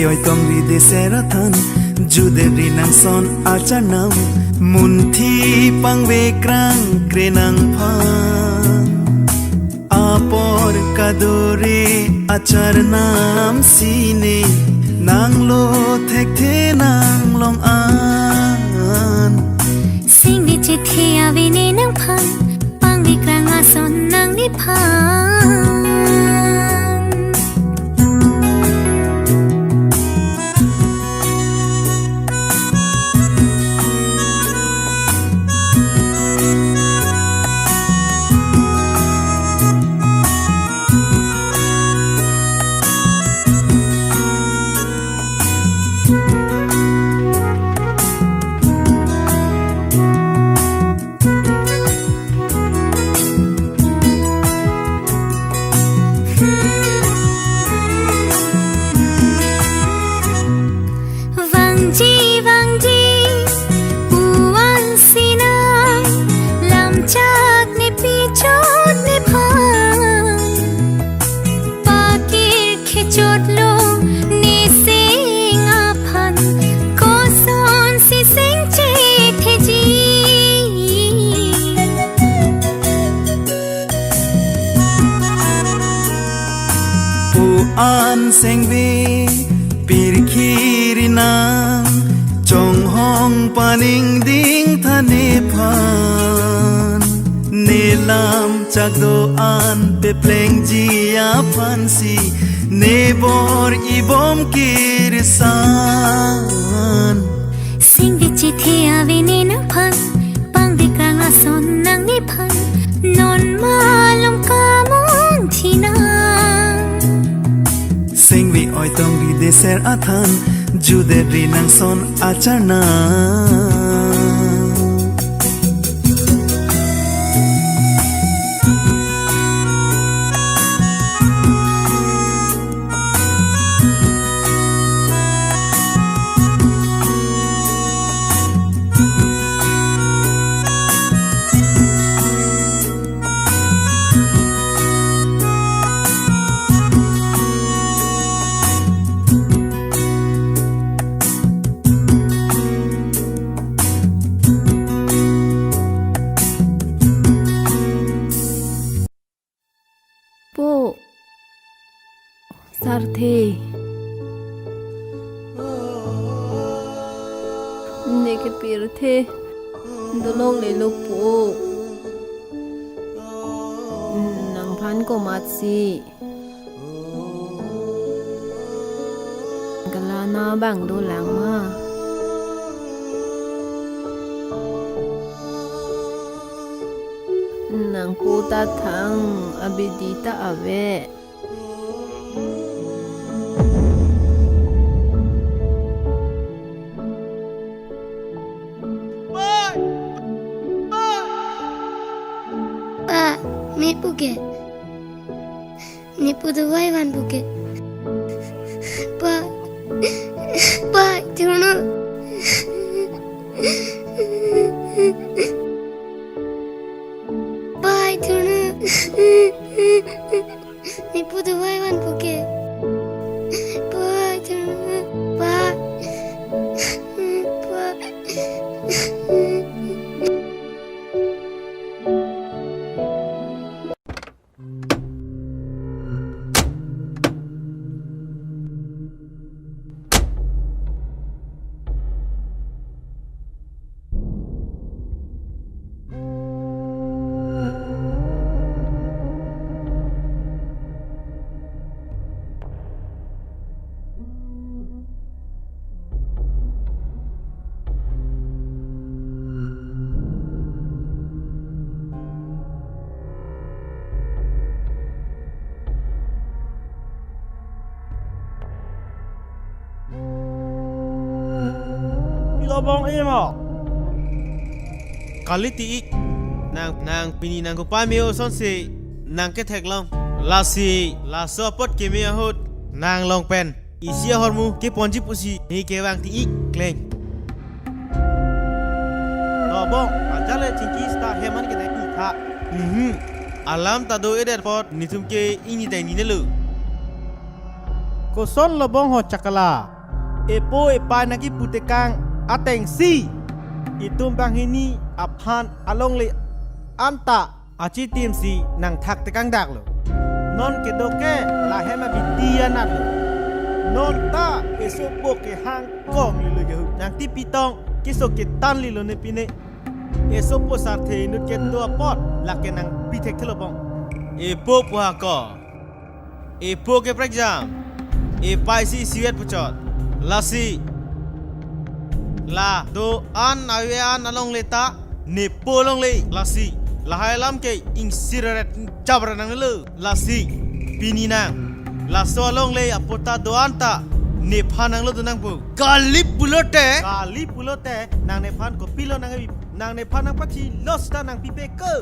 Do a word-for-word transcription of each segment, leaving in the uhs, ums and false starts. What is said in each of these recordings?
Oitong ri deser athan, judet ri nangson acharnam, munthi pangvek rang kre nangphan. Apor kadure acharnam sine, nanglo thekthe nanglong an. Singve chethe ave ne nangphan, pangvek rang ason nangliphan. Vangji, vangji, pu-an sinang, lamchak ne pichot nephan. Pakir kechotlo ne sing aphan, kosonsi sing chetheji. Pu-an sengve pirkhi ri nang, chonghong paningding than nephan. Ne lamchak do-an peplengji aphansi, ne bor ibom kirsan. Singve chethe ave ne nangphan, pangvek rang ason nangliphan, non malom kamun thinang. Singve oitong ri deser athan, judet ri nangson acharnam. Po, sarthe. Ne kepirthe dolonglelo po. Nangphan komatsi kalana abang dolang ma? Nangpo ta thang abidi ta ave. Pa, me puke. Nepu dovai van puke. Pa, pa, thurno. Pa, thurno. Nepu dovai van puke. Pa, thurno. Pa. Pa. Lobong imo. Kali ti-ik. Nang, nang pini nang kopai me-o asonsi nang ketheklong. Lasi, laso apot keme ahut nang long pen isi ahormu keponji pusi ne kevang ti-ik kleng. Lobong, ajale chingki seta hem an kenai pu tha. Mhm. Alam ta do-edet apot netum ke ingni ta ingninelo. Koson lobong ho chakala? Epo epei nangkipu tekang atengsi itum banghini aphan alongle anta achitim si nangthak tekang daklo. Non kedo ke lahem abidi anatlo. Non ta esopo kehang kong lilo jehu. Nangtipi tong keso ketan lilo ne pine. Esopo sarthe inut kedo apot lake nangpi thekthelo pong. Epo pu hako. Epo ke prekjam. Epei si siwet puchot. Lasi la do-an ave-an alongle ta nepo longle. Lasi lahai alam ke ingsiraret ingjabra nangnelo. Lasi pini nang laso alongle apot ta do-an ta nephan nanglo do nangpo. Kali pulote, kali pulote nang nephan kopilo nang nang nephan nangpathilo seta nangpipe ke.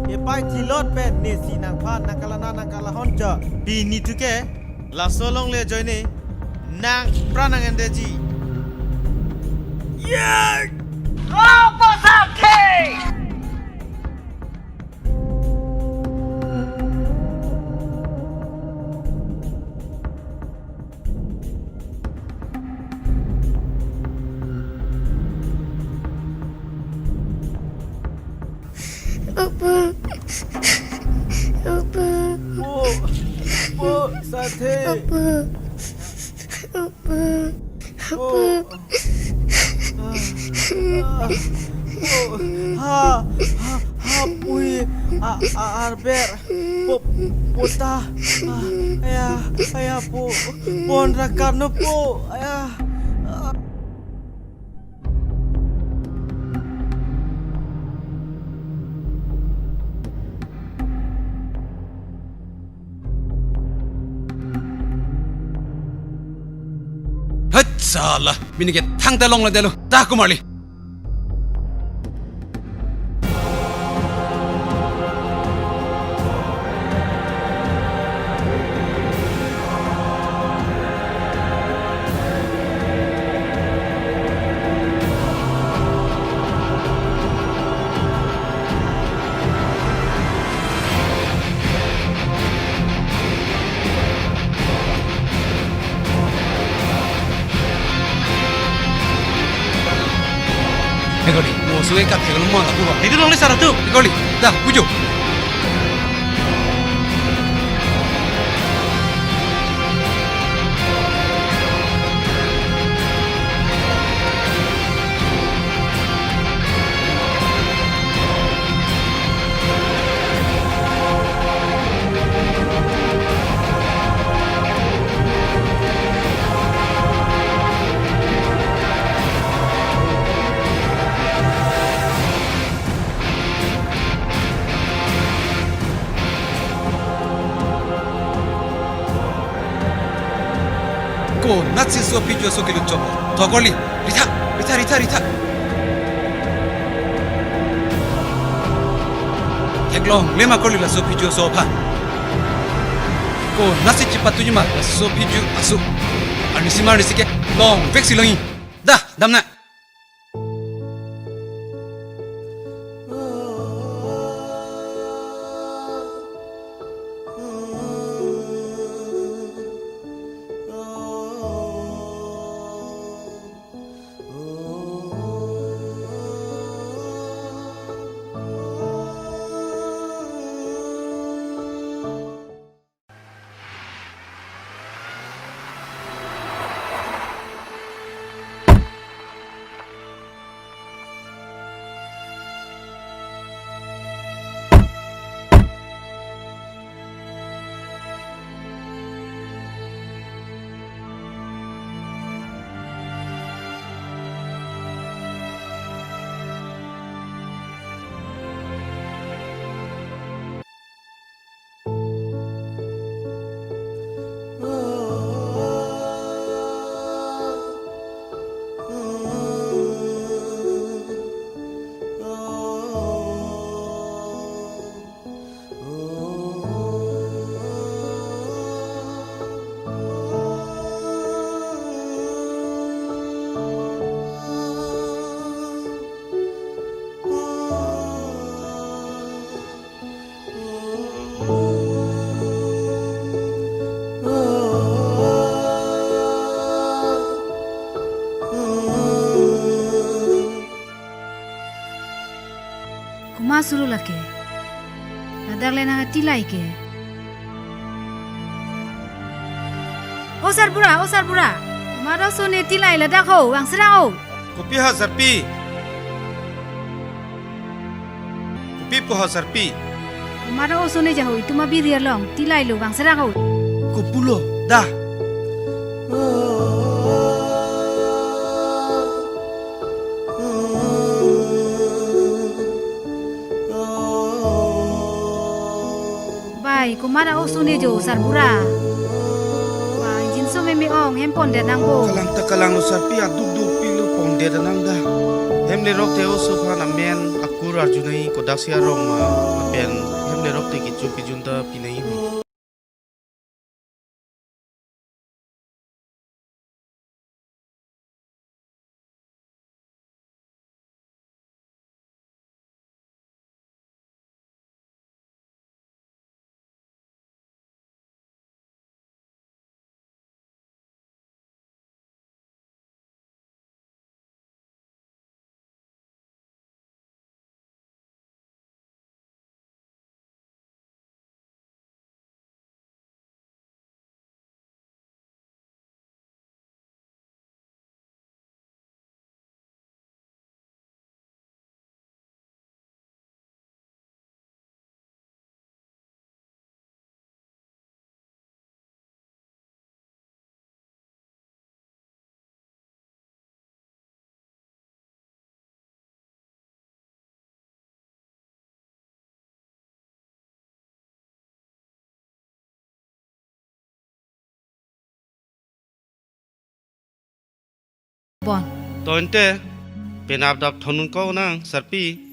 Epei thilot pen nesi nangphan nangkalana nangkalahon cho. Pini thu ke laso alongle ajoine nangpran nang-endeji. Yer! Ropo sakhe! Apa? Apa? Po, po, sathe. Apa? Apa? Po. Apa? Ah, ah, po. Ha, ha, ha, pui. A, a, arber. Po, pota. Ah, aya, aya, po. Pon rakarno po. Aya. Ah. Hetsala, mini ke thangta longledetlo, ta komarli. Hegoli, mo suwe kat hegoli mo lapu ba. Hegoli longle sar atum. Hegoli, dah, pujo. Konatsi sophi ju aso kelut chok. Thokorli, ritha, ritha, ritha, ritha. Theklongle ma korli la sophi ju aso aphan. Konatsi chipatujima la sophi ju aso. Arnisi ma arnisi ke longvek si longji. Dah, damna. Suru lake. Ladak le nang tilai ke. O sarbura, o sarbura. Komat oso ne tilai ladak ho, vangserang ho. Kopi ha sarpi? Kopi pu ha sarpi? Komat oso ne ja ho, itum abiri along tilai lo, vangserang ho. Kopulo, da. Bai, komat oso ne jo, sarbura? Bai, jinso meme ong, hem pondet nangpo. Kalang ta kalang lo sarpi, aduk duk pilo pondet nang da. Hem lerok te oso aphan amen akur arjunai, kodaksi arong ma, lapen hem lerok te kecho kejun ta pinai. Bon. To ante, penap dap thonun ko nang, sarpi.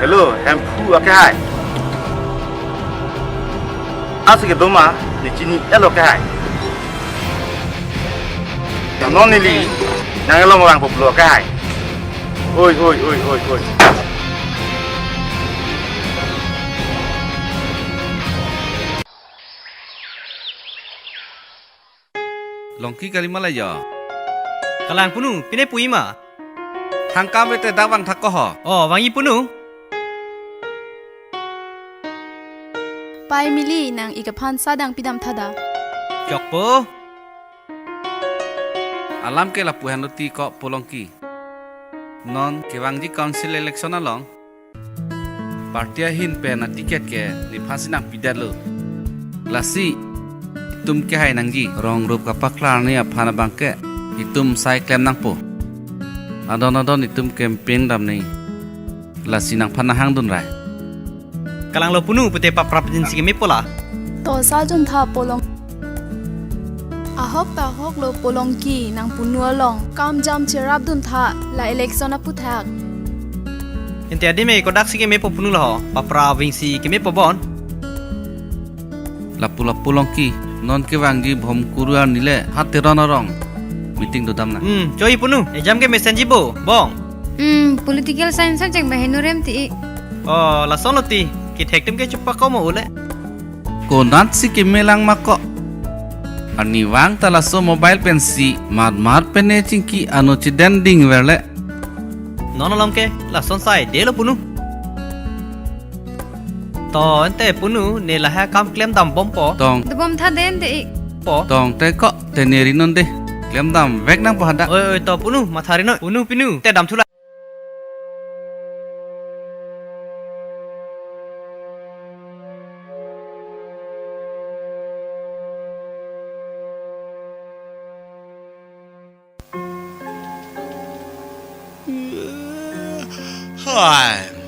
Hello, Hemphu akehai. Ase kedo ma, ne chini-et lo akehai. Non neli nang along vangpo pulo akehai. Oi, oi, oi, oi, oi. Longki kali ma la jo. Kalang punu, pine pu-i ma? Thangkam vete dak vangthak ko ho. O, vang-i punu. Pai Mili, nang ik aphan sa dang pidam tha da. Chokpo. Alam ke lapu henlo ti ko po Longki. Non kevangji council election along party ahin pen aticket ke nephan si nangpidetlo. Lasi itum kehai nangji, rong rup kapaklar ni aphan abang ke itum sai klem nangpo. Adon adon itum campaign dam ni. Lasi nangphan nanghang dunrai. Kalang lo punu pute paprap jinsi kemepo la. To sa jun tha po Long. Ahok ta ahok lo po Longki, nang punu along kam jam cherap dun tha la election aputhak. Ante adime kodaksi kemepo punu lo ho, paprap vingsi kemepo bon. Lapu lapu Longki, Non kevangji Bhomkuru arni le ha Teron arong meeting dodamnang. Hmm, choi punu. Exam ke mesenji bo, bong. Hmm, political science subject ba heno rem ti. Oh, lason lo ti. Kethek atum ke chepakom o le. Konatsi kemelang ma ko. Arnivang ta laso mobile pensi mat mat pen ne chingki ano chedending ver le. Non along ke lason sai de lo punu. To ante punu ne lahai akam klemdam bompo. Tong. Dobom tha den de ik. Po. Tong te ko te ne ri non de. Klemdam vek nangpo hadak. Oi, oi, to punu matha ri non. Punu pinu te dam thula. Hi.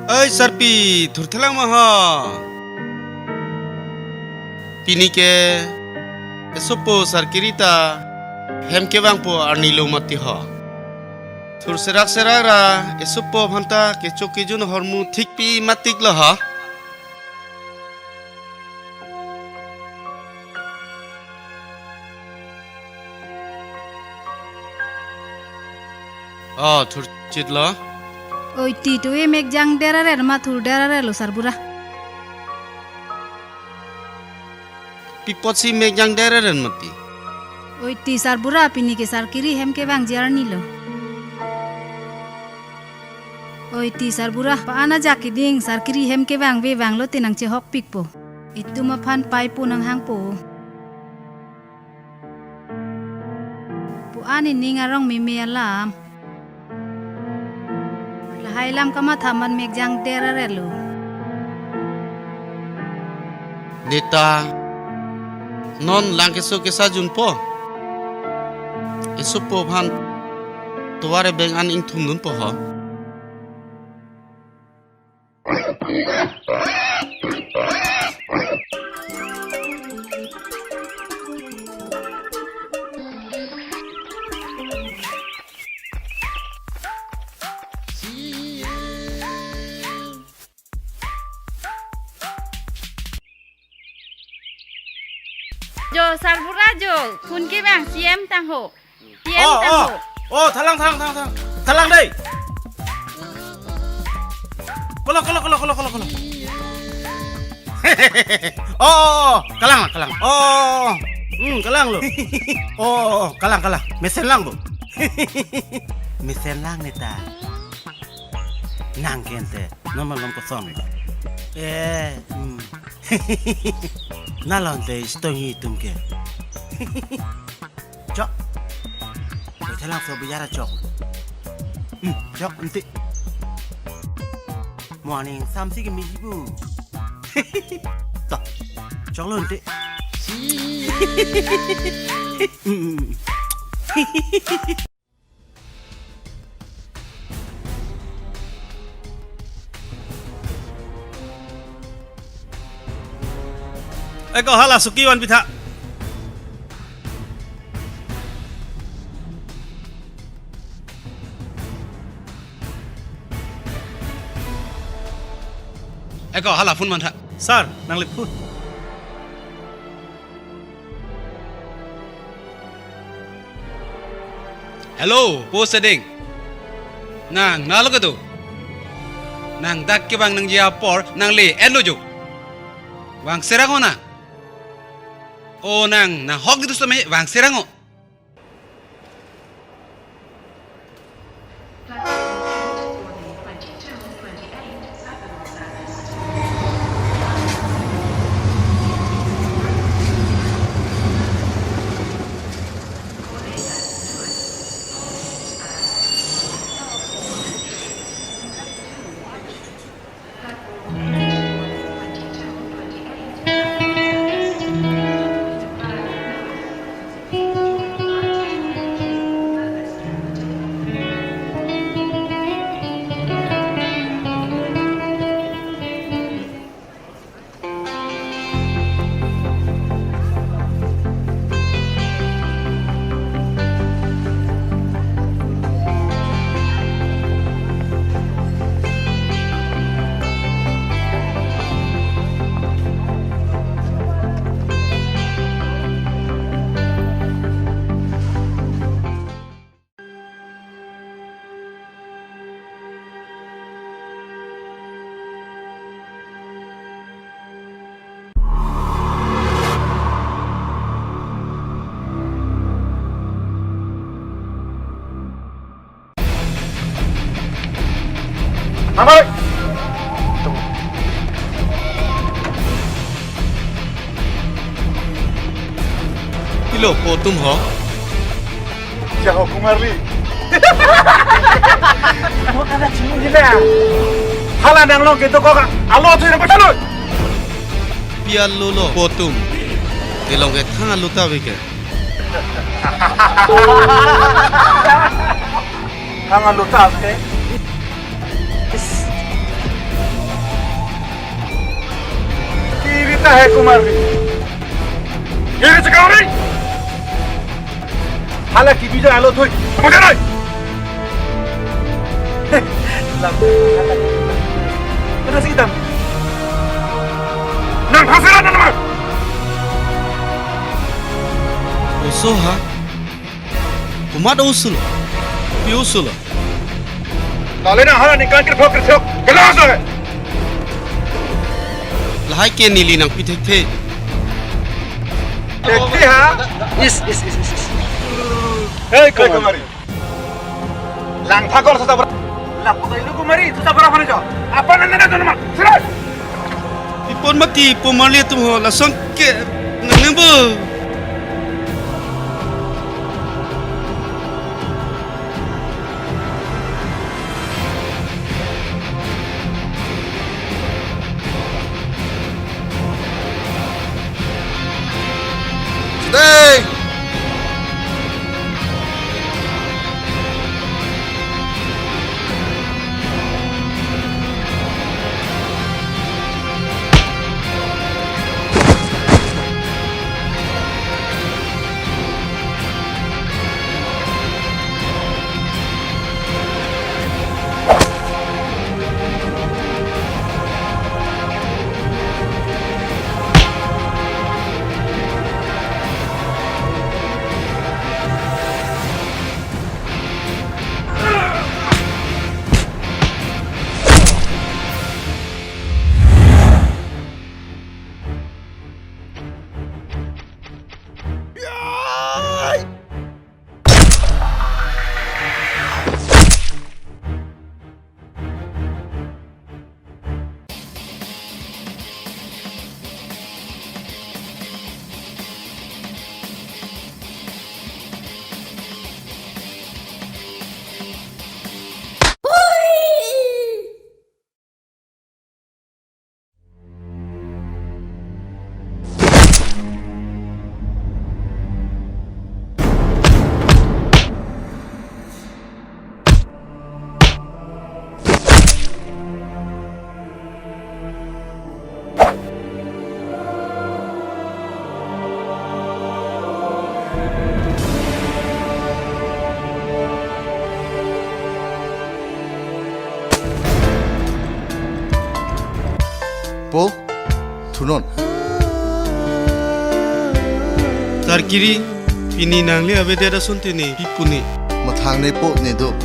Oi sarpi, thurthelang ma ho? Pini ke esopo sarkiri ta hem kevangpo arni lo mati ho. Thur serak serak ra esopo aphan ta kecho kejun ahormu thikpi matik lo ho. Oh, thurchit lo. Oi, ti tu e mek jang derarer ma thur derarer lo sarbura. Pi apotsi mek jang derarer mati? Oi, ti sarbura, pini ke sarkiri hem kevangji arni lo. Oi, ti sarbura, pa-an ajak keding sarkiri hem kevang ve vanglo te nangchehok pikpo. Itum aphan paipo nanghangpo. Pu an ining arong meme alam. Lahai lam kamatha man mek jang derarer lo. Neta, non lang keso kesa junpo. Esopo aphan tovar ebeng an ingthum dunpo ho. Jo, sarbura jo, phone kevang C M tang ho. C M Oh, tang oh. Ho. Oh, thalang, thalang, thalang, thalang. Thalang dei. Kolo, kolo, kolo, kolo, kolo, kolo. Oh, oh, oh, kalang, kalang. Oh, oh, oh. Hmm, kalang lo. Oh, oh, oh, kalang, kalang. Mesen lang bo. Mesen lang neta. Nang kente, non malom kosong. Eh, hmm. Nalon te stong hi tum ke. Chok. Koi thalang so biyara chok. Hmm, chok ente. Morning samsi ke miji bu. To. Chok lo ente. Hmm, hmm, hmm. Eko hala suki van pitha. Eko hala phone mantha. Sir, nangli phone. Hello, po Seding. Nang, nalo kedo. Nang dak kevang nangji apor, nang le-en lo jo. Vangserang ho nang. O nang, nang hok gitu seme, vangserang ho. Namar. Pilo po atum ho? Jaho Kumarli. Mo kada chini dina. Hala nanglong kedokok alo tu na pachalo. Pi alo lo po atum? Kelong ke thang alo ta veke. Thang alo ta veke. Kiri ta hai Kumarli. Kiri chakari. Hala kibija alo thoi. Apa kena? Lam. Kena sih tam. Nang hasil apa nama? Oso ha? Komat oso lo? Pi oso lo? Kali na hala ni kan kerphok kerphok. Kena oso hai. Lahai ke neli nangpi thekthe. Thekthe ha? Is, is, is, is, is. Hei, Hei, Kumarli. Kumarli. Langthakor sudah ber-, lapu kailo Kumarli, sudah berapa nih, Jo? Apa namanya, Jo, nama? Serius? Ipon mati, Kumarli atum ho, lason ke, nang nang bo. Stay! Po, thunon. Sarkiri, pini nangli avedet ason tini, pi pu ne? Mathang ne po ne do.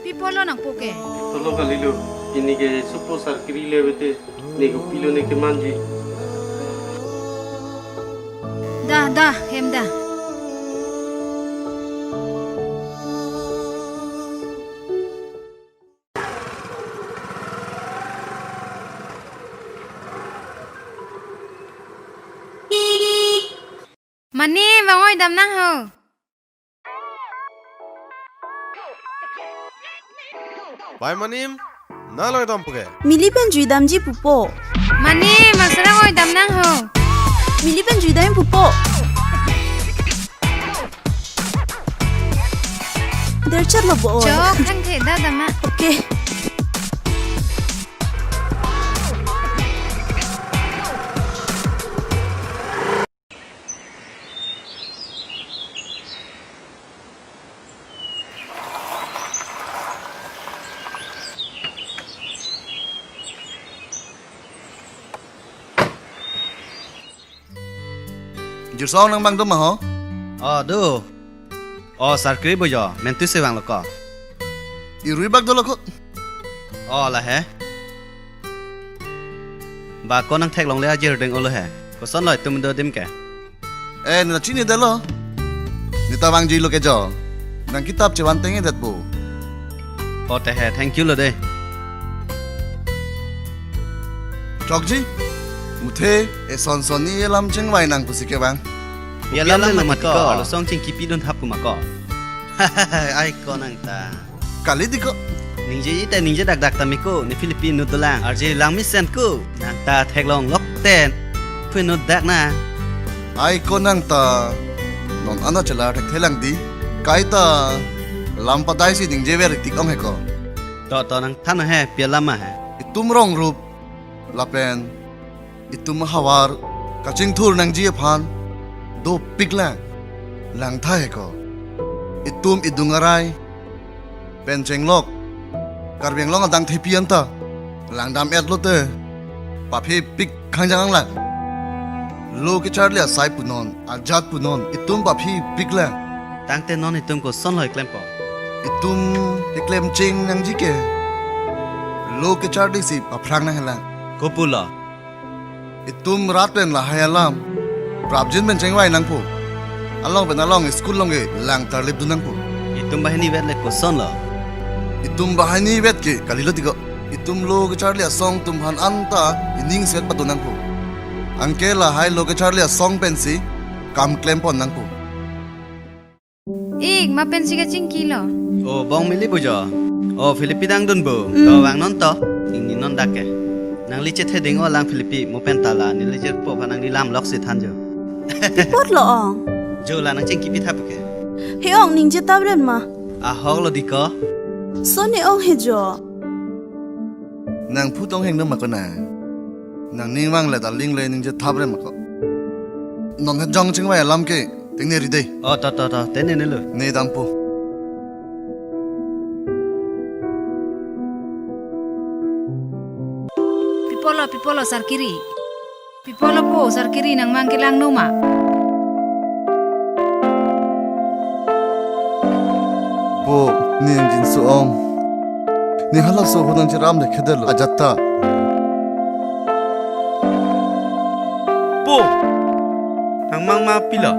Pi apotlo nangpo ke? Tolo kalilo, pini ke supo Sarkiri le avete, ne kopilo ne kemanji. Dah, dah, hem dah. Mane, vang oi dam nang ho. Bai Manim, nang lo dam puke. Mili pen jui damji pupo. Mane, vang sera oi dam nang ho. Mili pen jui dam pupo. Derchat lo bo. Chok, thang the da dam ma. Okay. Irsong nang bang do ma ho? Oh, do. Oh, Sarkiri bo jo, mentu se vanglo ko. Irui bak dolo ko. Oh, lahei. Ba ko nang theklongle ajir deng olo he. Kosonlo itum do adim ke? Eh, neta chinidetlo. Neta vangjilo ke jo. Nang kitap chevan tengedetpo. Pote he, thank you lo de. Chokji, muthe, eson son ni alam chingvai nang pusi ke bang. Alam alam mati ko, ko, arlosong chingkipidun thap pu ma ko. Ai ko nang ta. Kali di ko. Ningje ite ningje dakdak tame ko, ne Philippine dolang. Arje lang mesen ko. Nang ta theklong lok ten. Phu inut dak na. Ai ko nang ta. Non ana chelar thekthelang di. Kaita lam padai si ningje ver tik ong he ko. To to nang than he, pi alam ma he. Itum rong rup. Lapen itum havar kachingthur nangji aphan dopik lang, langtha he ko. Itum idung arai pen chenglok Karbi Anglong adang thepi anta langdam-etlo te paphipik khangjang lang. Lo kecharli asai punon, ajat punon, itum paphipik lang. Tangte non itum kosonlo klempo? Itum keklem cheng nangji ke lo kecharli si paphrang nang helang. Kopulo? Itum rat pen lahai alam prapjin pen chingvai nangpo. Along pen along school along ke lang tarlip dun nangpo. Itum banghini vet le kosonlo? Itum banghini vet ke kalilo di ko. Itum lo kecharli asong atum aphan anta ining set padun nangpo. Anke lahai lo kecharli asong pensi kam klempon nangpo. Ik, ma pensi kachingkilo? Oh, bong mili bo jo. Oh, Philippine dang dun bo. Mm. To vang non to. Ingni non dak ke. Nangli chethe ding-o lang Philippine, mo pen ta la neli jirpo aphan nangli lam lok si than jo. Pi apotlo ong? Jo la nang chingkipi thap ke. He ong, ningje taprem ma? Ahok lo di ko. Son ne ong he jo. Nang phu tong heng no ma ko na. Nangning vang le darling le ningje taprem ma ko. Non he jong chingvai alam ke tengne ri de. Oh, to to to, tengnelo. Ne dampo. Pi apotlo, pi apotlo Sarkiri? Pi apotlo po, Sarkiri nangmang kelang no ma? Po, ne jinso ong. Ne halaso ahut nangcheram le khedelo ajat ta. Po, nangmang ma pilo?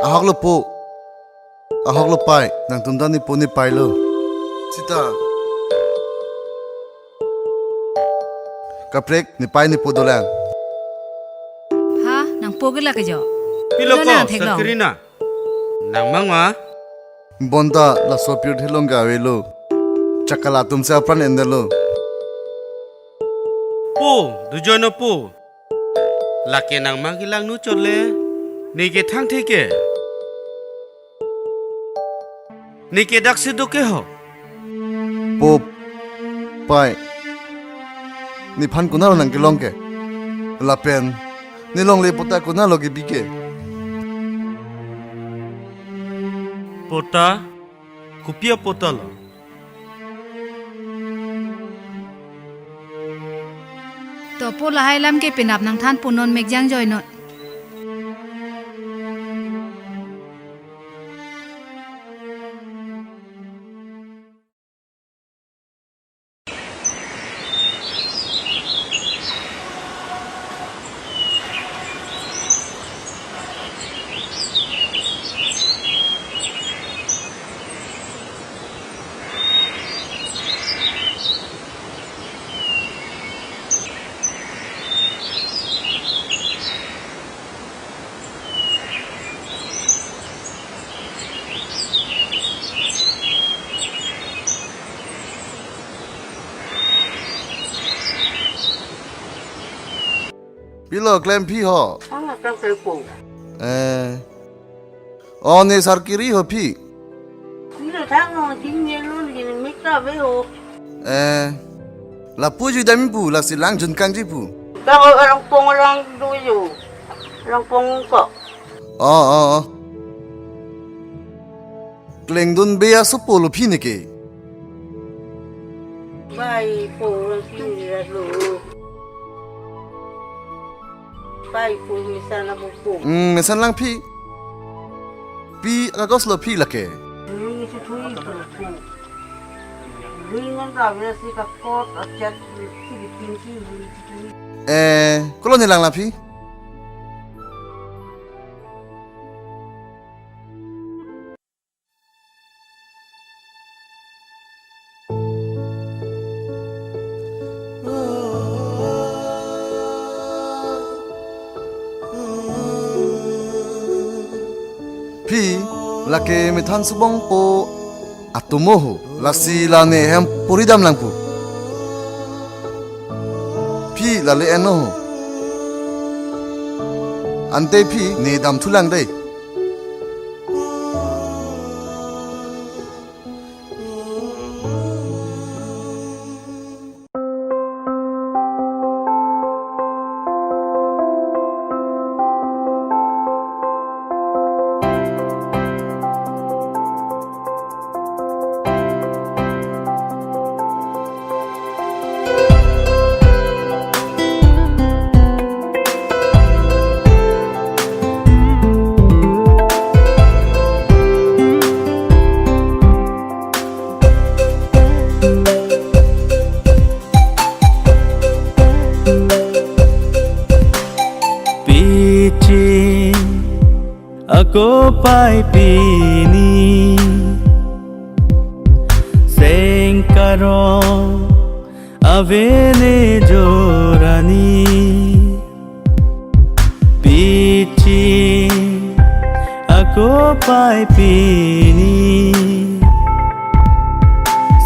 Ahoklo po. Ahoklo pei, nangtum ta ne po ne peilo. Sita. Kaprek ne pei ne po dolang. Ha, nang po ke la ke jo. Pilo ko, Sarkiri na. Nangmang ma? Bonta laso pirthe along ke avelo. Chakala atum si apran endelo. Po, dujono po. Lake nangmang kelang nu chot le. Ne ke thangthe ke. Ne ke dak si do ke ho. Po, pei. Nephan konatlo nangkelong ke. Lapen ne longle pota konatlo kebi ke. Pota, kopi apota lo? To po lahai alam ke penap nangthan punon mek jang joi non. Pilo klemphi ho? Ang akang klepong. Eh. O ne Sarkiri ho phi? Nilo thang no jing ne lun gini mikta ve ho. Eh. Lapu ju dam pu, lasi lang jun kangji pu. Kang o Rongpong lang do ju. Rongpong ko. Oh, oh, oh. Klengdun be asopo lo phi ne ke. Bai po lang phi ne lo. Pai pu mesen la buku. Hmm, mesen lang phi. Pi kagos lo phi lake? Ring si thui pu. Ring an kave si kakot achet si bitin si ring si thui. Eh, kolo nelang la phi? Phi, lake Methan Subong po atomo ho, lasi la ne hem puri dam lang pu. Phi lale eno ho. Ante phi ne dam thu lang dei. Pichi ako pai pini, sengkarong avene jorani. Pichi ako pai pini,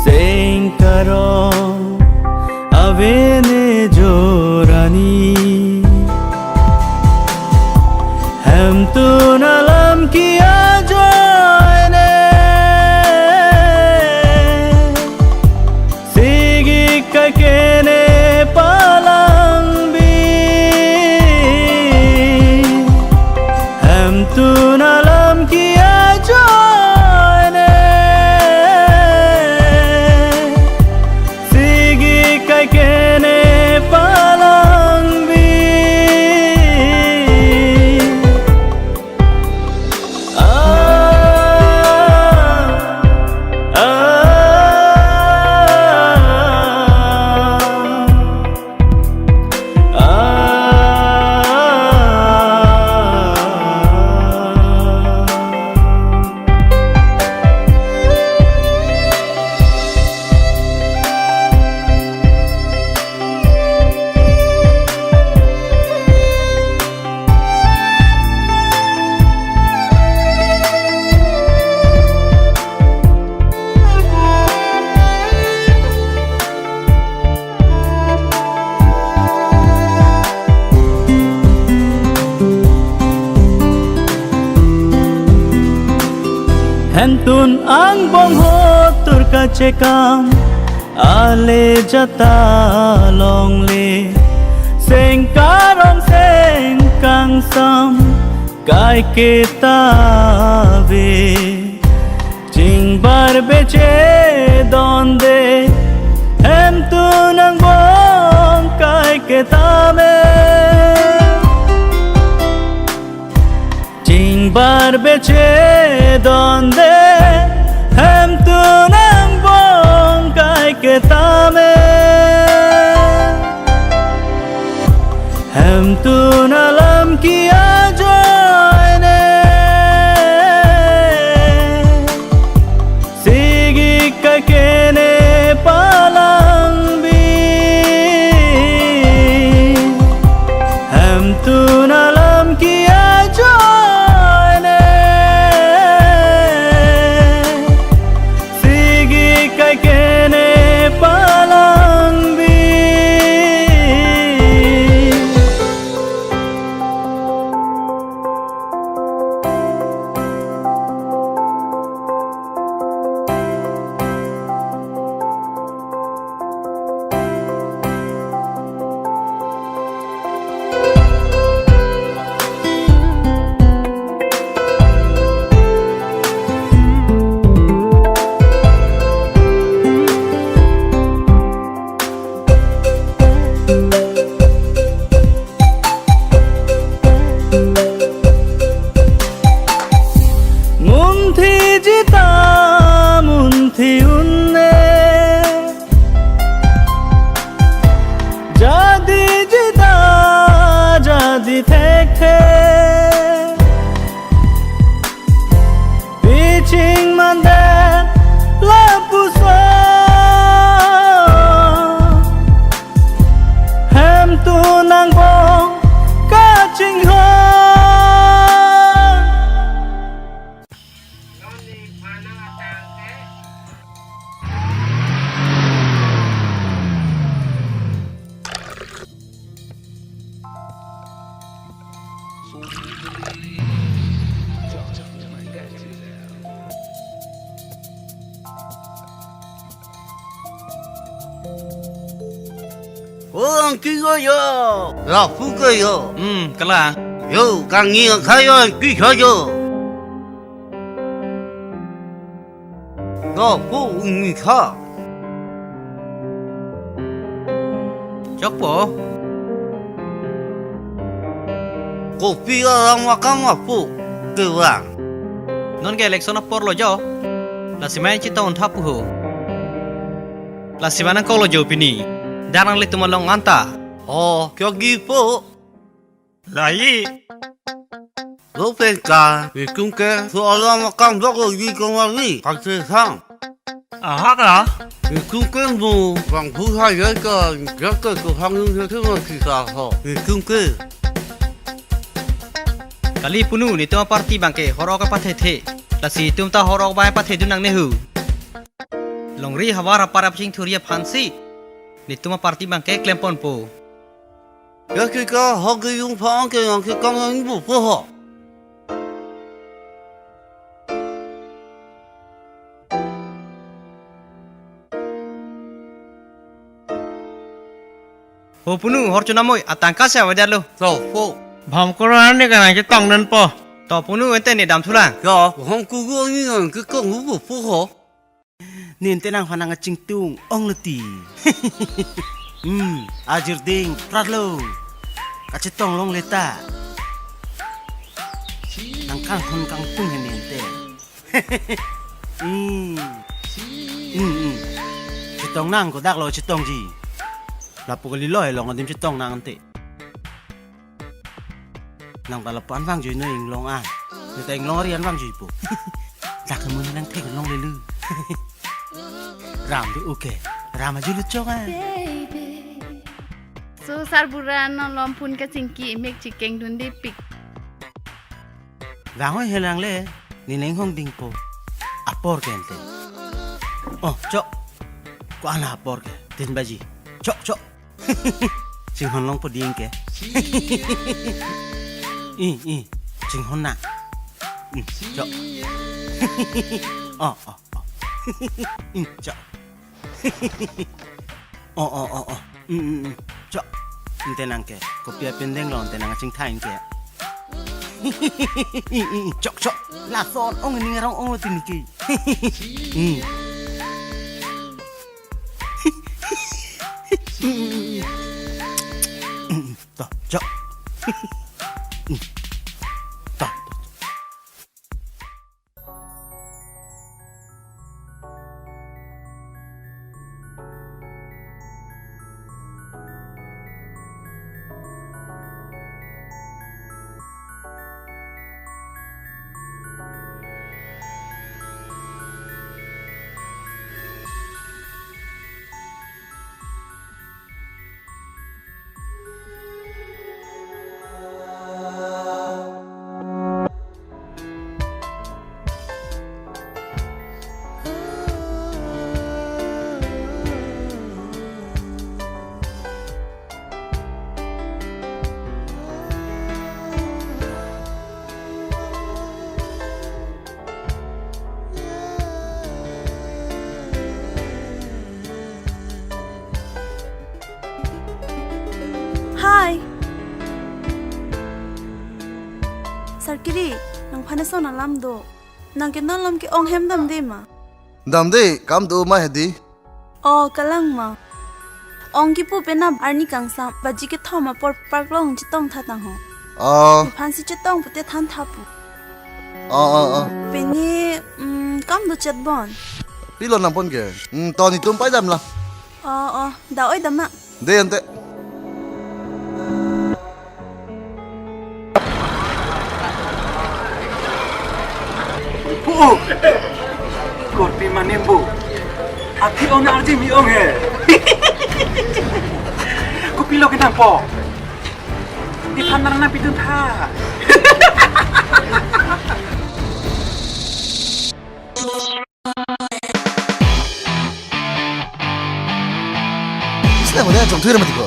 sengkarong avene jorani. Hemtun alam ke-ajoine, sigi kaikene palangbi. Hemtun alam ke-ajoine, sigi kaikene palangbi. Ah, ah, ah. Hemtun angbong ho tur kachekam, ale jata longle, sengkarong sengkangsam kaiketa ave. Chingbar beche donde, hemtun angbong kaiketa ave. Chingbar beche donde, hemtun angbong kaiketa ave. Hemtun alam ke-ajoine, sigi kaikene palangbi. Hemtun alam ke-ajoine, sigi kaikene palangbi. O angki ko yo, lapu ko yo. Hmm, kalang. Yo, kangni angkha yo, angki kha yo. Lapu ungni kha. Chokpo. Kopi alam akam apu kevang. Non ke election apor lo jo. Lasi main chetong tha pu ho. Lasi manang kolo jo pini. Darang le tumalong anta. Oh, kyo gi po. Lai. Lo pen ka, itum ke, so alam akam dok lo di kongwali, kangse sang. Aha ka? Itum ke mo, bang bu ha ya ka, ya ke ko hang yung ya ke mo si ka ho. Itum ke. Kali punu, netum aparty bangke, horok apathe the. Lasi itum ta horok bai pathe dunang nehu. Longri havar apar apsing thuria phansi. Netum aparty bangke klempon po. Ya ke ka hok ke yung pha ang ke yang ke kang yang bu po ho. Ho punu hor chunamoi atangka se avedalo. So, po. Bham koro ane ka nang chetong non po. To punu ente ne dam thulang. Ya, hong kugu ang yang ke kang bu po ho. Nin tenang phanang achingtung ong leti. Hmm, ajir ding pratlo. Kachetong long leta. Nang kang hon kang tung he nin te. Hmm. Hmm, hmm. Chetong nang kodak lo chetong ji. Lapu kali lo he long adim chetong nang ante. Nang ta lapu an vang jui no inglong an. Neta inglong ari an vang jui po. Dak ke mun nang thek long lelu. Ram du uke. Ram aju luchok an. So sarbura non lom phun kachingki imek chikeng dun de pik. Vang hoi helang le. Ni neng hong ding po. Apor ke ente. Oh, chok. Ko ana apor ke. Tin baji. Chok, chok. Chinghon long po ding ke. I, i. Chinghon na. Hmm, chok. Oh, oh, oh. Hmm, chok. Oh, oh, oh, oh. Hmm, hmm, hmm. Chok. Ente nang ke. Kopi apindeng lo ente nang chingthai ke. I, i, i. Chok, chok. Lason ong ning arong ong lo tin ke. Hmm. To, chok. To. Hi. Sarkiri, nangphan eson alam do. Nang ke non lom ke-ong hem damde ma? Damde, kam do ma hedi. Oh, kalang ma. Ong kipu penap arni kangsam, baji kethom apor park along chetong tha tang ho. Oh. Phansi chetong pute than tha pu. Oh, oh, oh. Pini, mm, kam do chet bon. Pilo nangpon ke. Mm, to netum pai dam la. Oh, oh, da oi dam ma. De ante. Pu. Korpi manim bu. Api on arji mi ong he. Kopilo ke nangpo. Di phan narana pitun tha. Sila mo dia jong thuir mati ko.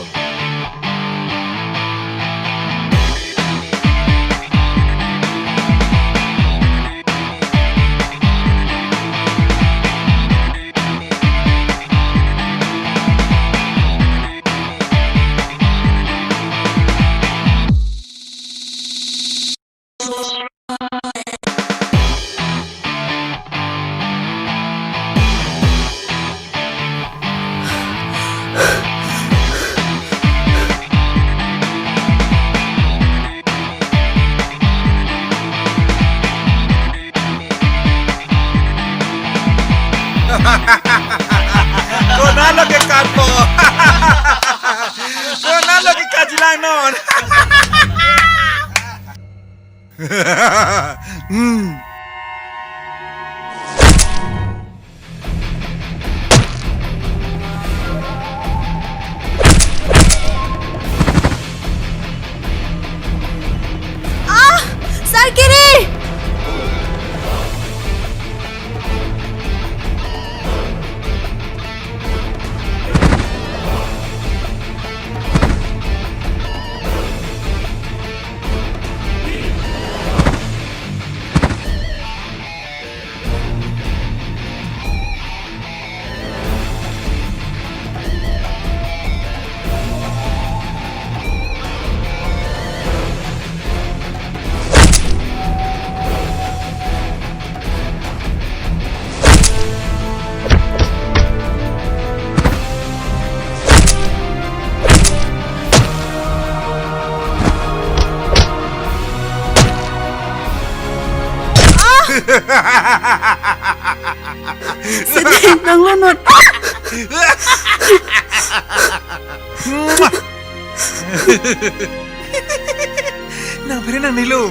Konatlo ke katpo? Konatlo ke kajilang non? Hmm. Ah! Sarkiri! Sede, nanglo non. Nang phere nangnelo.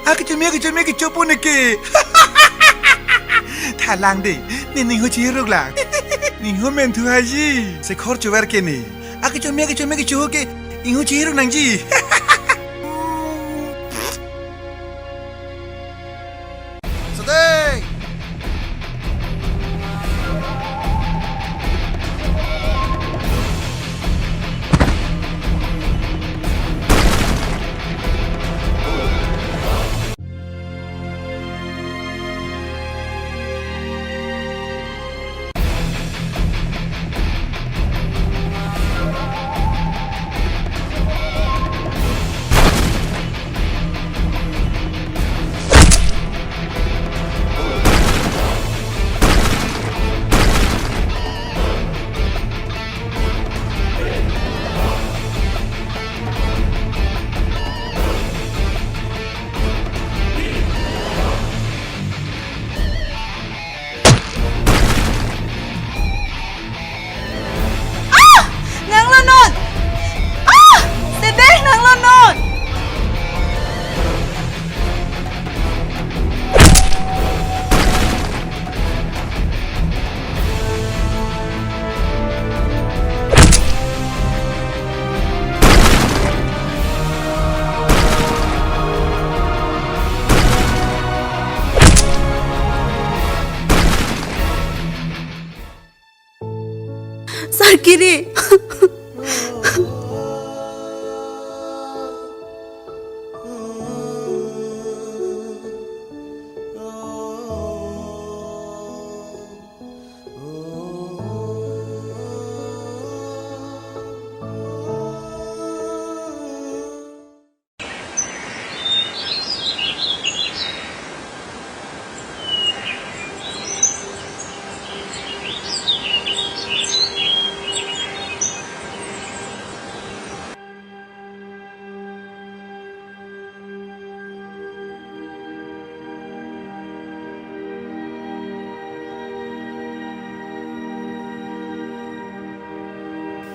Akechome, akechome, kechopo neke. Thalang de, ne ningho chiruk lang. Ningho men thu haji. Sekhor chover ke ne. Akechome, akechome, kechoho ke, ingho chiruk nangji. Sedeng! Ah! Nanglo non! Ah! Sede, nanglo non! Sarkiri.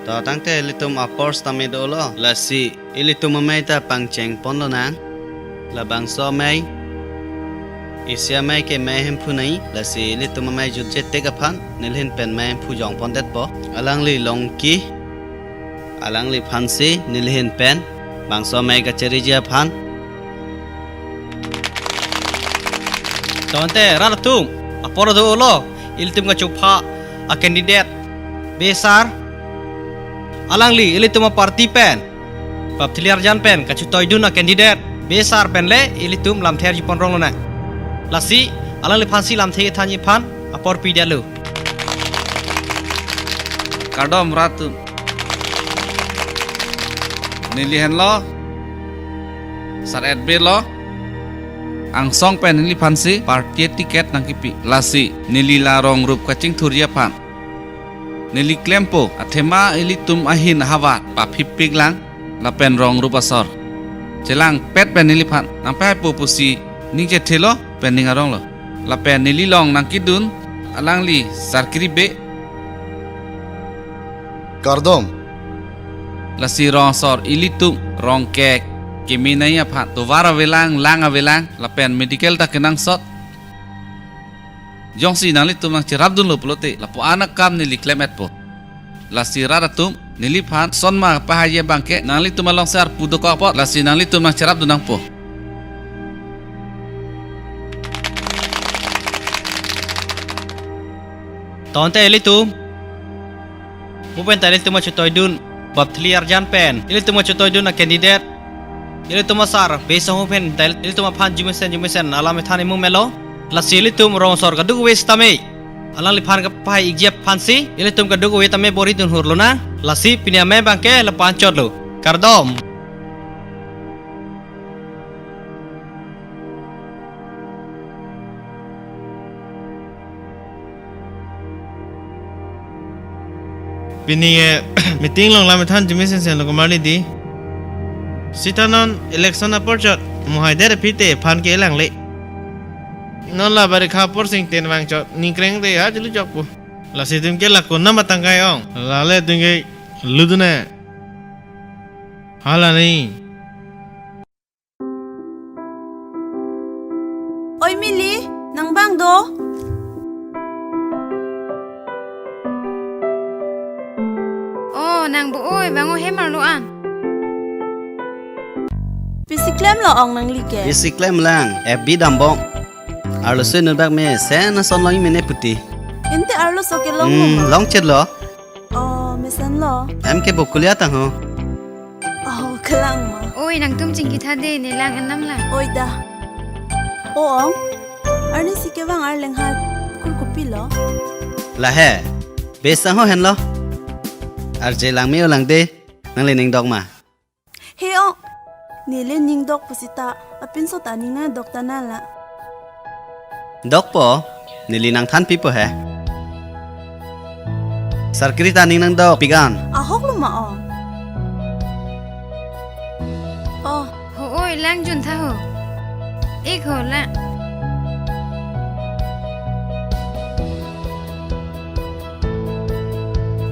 To tangte ilitum apor sitame dolo, lasi ilitum amei ta pangcheng ponlonang. Labangso amei, isi amei ke mei hemphu nai, lasi ilitum amei jutje tek aphan nelihin pen mei hemphu jong pondetpo. Alangli Longki, alangliphansi nelihin pen bangso amei kachariji aphan. To tangte rat atum, apor dolo, ilitum kachopha a-candidate Besar. Alangli ilitum a-party pen bap thili arjan pen kachetoidun a-candidate Besar pen le ilitum lamthe arjupon rong lonang. Lasi alangliphansi lamthe kethanji aphan apor pidetlo. Kardom rat atum. Neli henlo Sar Etbelo. Angsong pen neliphansi party ticket nangkipi. Lasi neli la rong rup kachingthurji aphan neli klempo, athema ilitum ahin ahavar paphipik lang lapen rong rup asor chelangpet pen neliphan nangpaipo pusi ning chethelo pen ning aronglo. Lapen neli along nangkedun Alangli Sarkiri be. Kardom. Lasi rong asor ilitum rong ke kemenei aphan tovar avelang, lang avelang, lapen medical ta kenangsot. Jongsi nanglitum nangcherapdunlo pulote, lapu-an akam neli klem-etpo. Lasi rat atum, neliphan sonma pahai abangke nanglitum alongsi arpu dokok apot, lasi nanglitum nangcherapdun nangpo. Tangte ilitum, mo pen ta ilitum achetoidun, bap thili arjan pen ilitum achetoidun a-candidate, ilitum asar Besong pen ta ilitum aphan jumesen jumesen alam ethan imu melo. Lasi ilitum rong asor kadokave sitame alangliphan kapahai-ikji aphansi ilitum kadokave tame bor-idun hurlonang. Lasi pini amei abangke lapu-an chotlo. Kardom. Pini ke meeting along lam ethan jumesen lo komarli di. Sita non election apor chot mohai der aphi te phan ke langle. Non la barikha apor sing ten vang chot ningkreng te ha chulu chokpo. Lasi itum ke la konam atangkai ong. Lale itum ke ludune. Hala ni. Oi Mili, nang bang do? Oh, nang bo oi, bang o hem arlo an. Pisi klemlo ong nangli ke? Pisi klemlang, F B dambom. Arloso inut bak mesen ason long mene puti. Ante arloso ke long Hmm, mo ma? Long chet lo. Oh, mesenlo. Em ke bo kulia tang ho. Oh, kelang ma. Oi, nangtum chingki tha de, ne lang anam lang. Oi da. O ong, arnisi kevang arleng hat kur kopilo? Lahe, Besong ho henlo. Arje lang me-o lang de, nangli ning dok ma? He ong, neli ning dok pusita, apinso ta ning nangdok ta nala. Dokpo, neli nangthan pipo he. Sarkiri ta ning nangdok pigan. Ahok lo ma ong. Oh. Ho oi, lang jun tha ho. Ik ho la.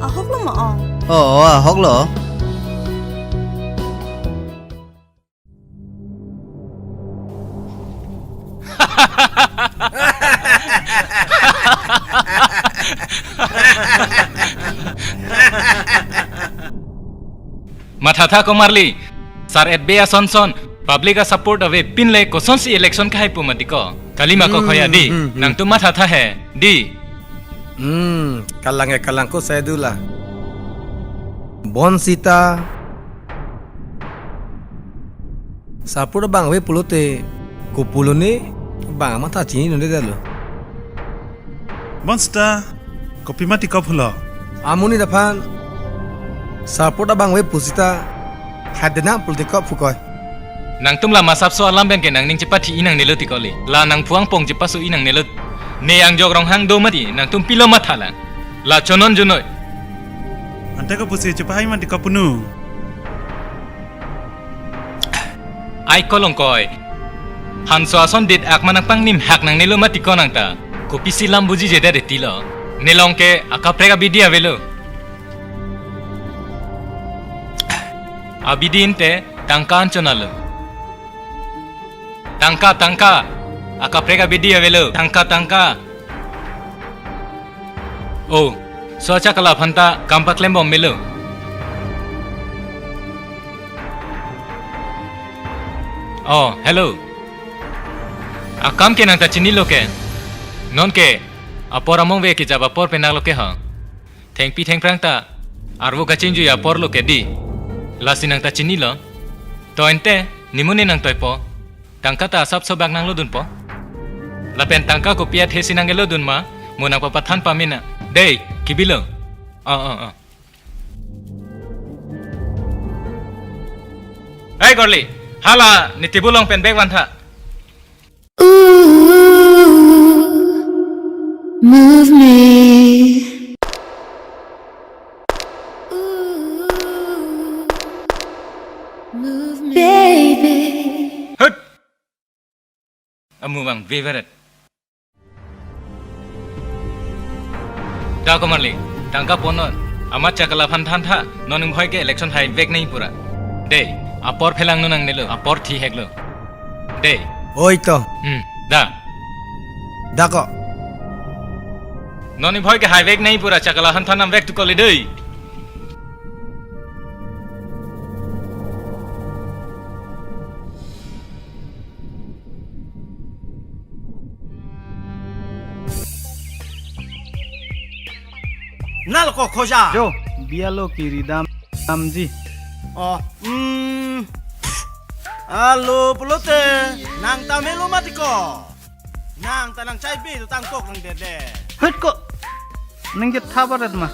Ahok lo ma ong. Oh, ahok lo. Mathatha komarli, sar et be ason son, public a-support avepin le kosonsi election kahai pu mati ko. Kalima ko Hmm, khoya di, hmm, hmm, hmm. Nangtum mathatha he, di. Hmm, kalang e kalang ko sai dula. Bonsita. Support abang ave pulote, kopulo ne, bang matha chini nonde dalo. Bonsita, kopi mati kop hulo. Amonit aphan, support abang ave pusita, hadenang pulote kop hu koi. Nangtum la masapso alam pen ke nangning chepathi-i nangnelo ti kali. La nangphuang pong chepaso-i nangnelo. Ne angjok Ronghang do mati, nangtum pilo matha la. La chonon junoi. Ante ko pusi chepahai mati ko punu. Ai kolong koi. Hanso ason dit ak manang pangnim hak nangnelo mati ko nangta. Kopisi lam buji jedet etilo. Nelong ke akaprek abidi avelo. Abidi ante tangka anchot alo. Tangka, tangka. Akaprek abidi avelo. Tangka, tangka. Oh, so achak ala aphanta kam paklembom melo. Oh, hello. Akam ke nangta chinilo ke. Non ke apor among ave kejap apor penak lo ke ha. Thengpi thengphrang ta arvo kachingjui apor lo ke di. Lasi nangta chinilo. To ante, nimu ne nangtoipo. Tangka ta asapso bak nanglodunpo. Lapen tangka kopi athesi nanglodun ma, mo nangpapathan pamina. Dei, kibilo. Oh, oh, oh. Hei Gorli, hala ne table along pen bag vantha. Ooh, move me. Ooh, move me. Baby. Hut. Amu bang favorite. Da komarli, tangka ponnon, amat chakla aphan thantha, non ingbhoi ke election haivek nangji pura. Dei, apor phelang non nangnelo, apor thiheklo. Dei. Oi to. Hmm, da. Da ko. Non ingbhoi ke haivek nangji pura chakla aphan than nangvek tu kali dei. Nal ko khoja. Jo, bialo kiri dam, damji. Oh, hmm. Alo, pulote, nang ta melo mati ko. Nang ta nang chai be tu tangkok nang dede. Hut ko. Nang jet thabarat ma.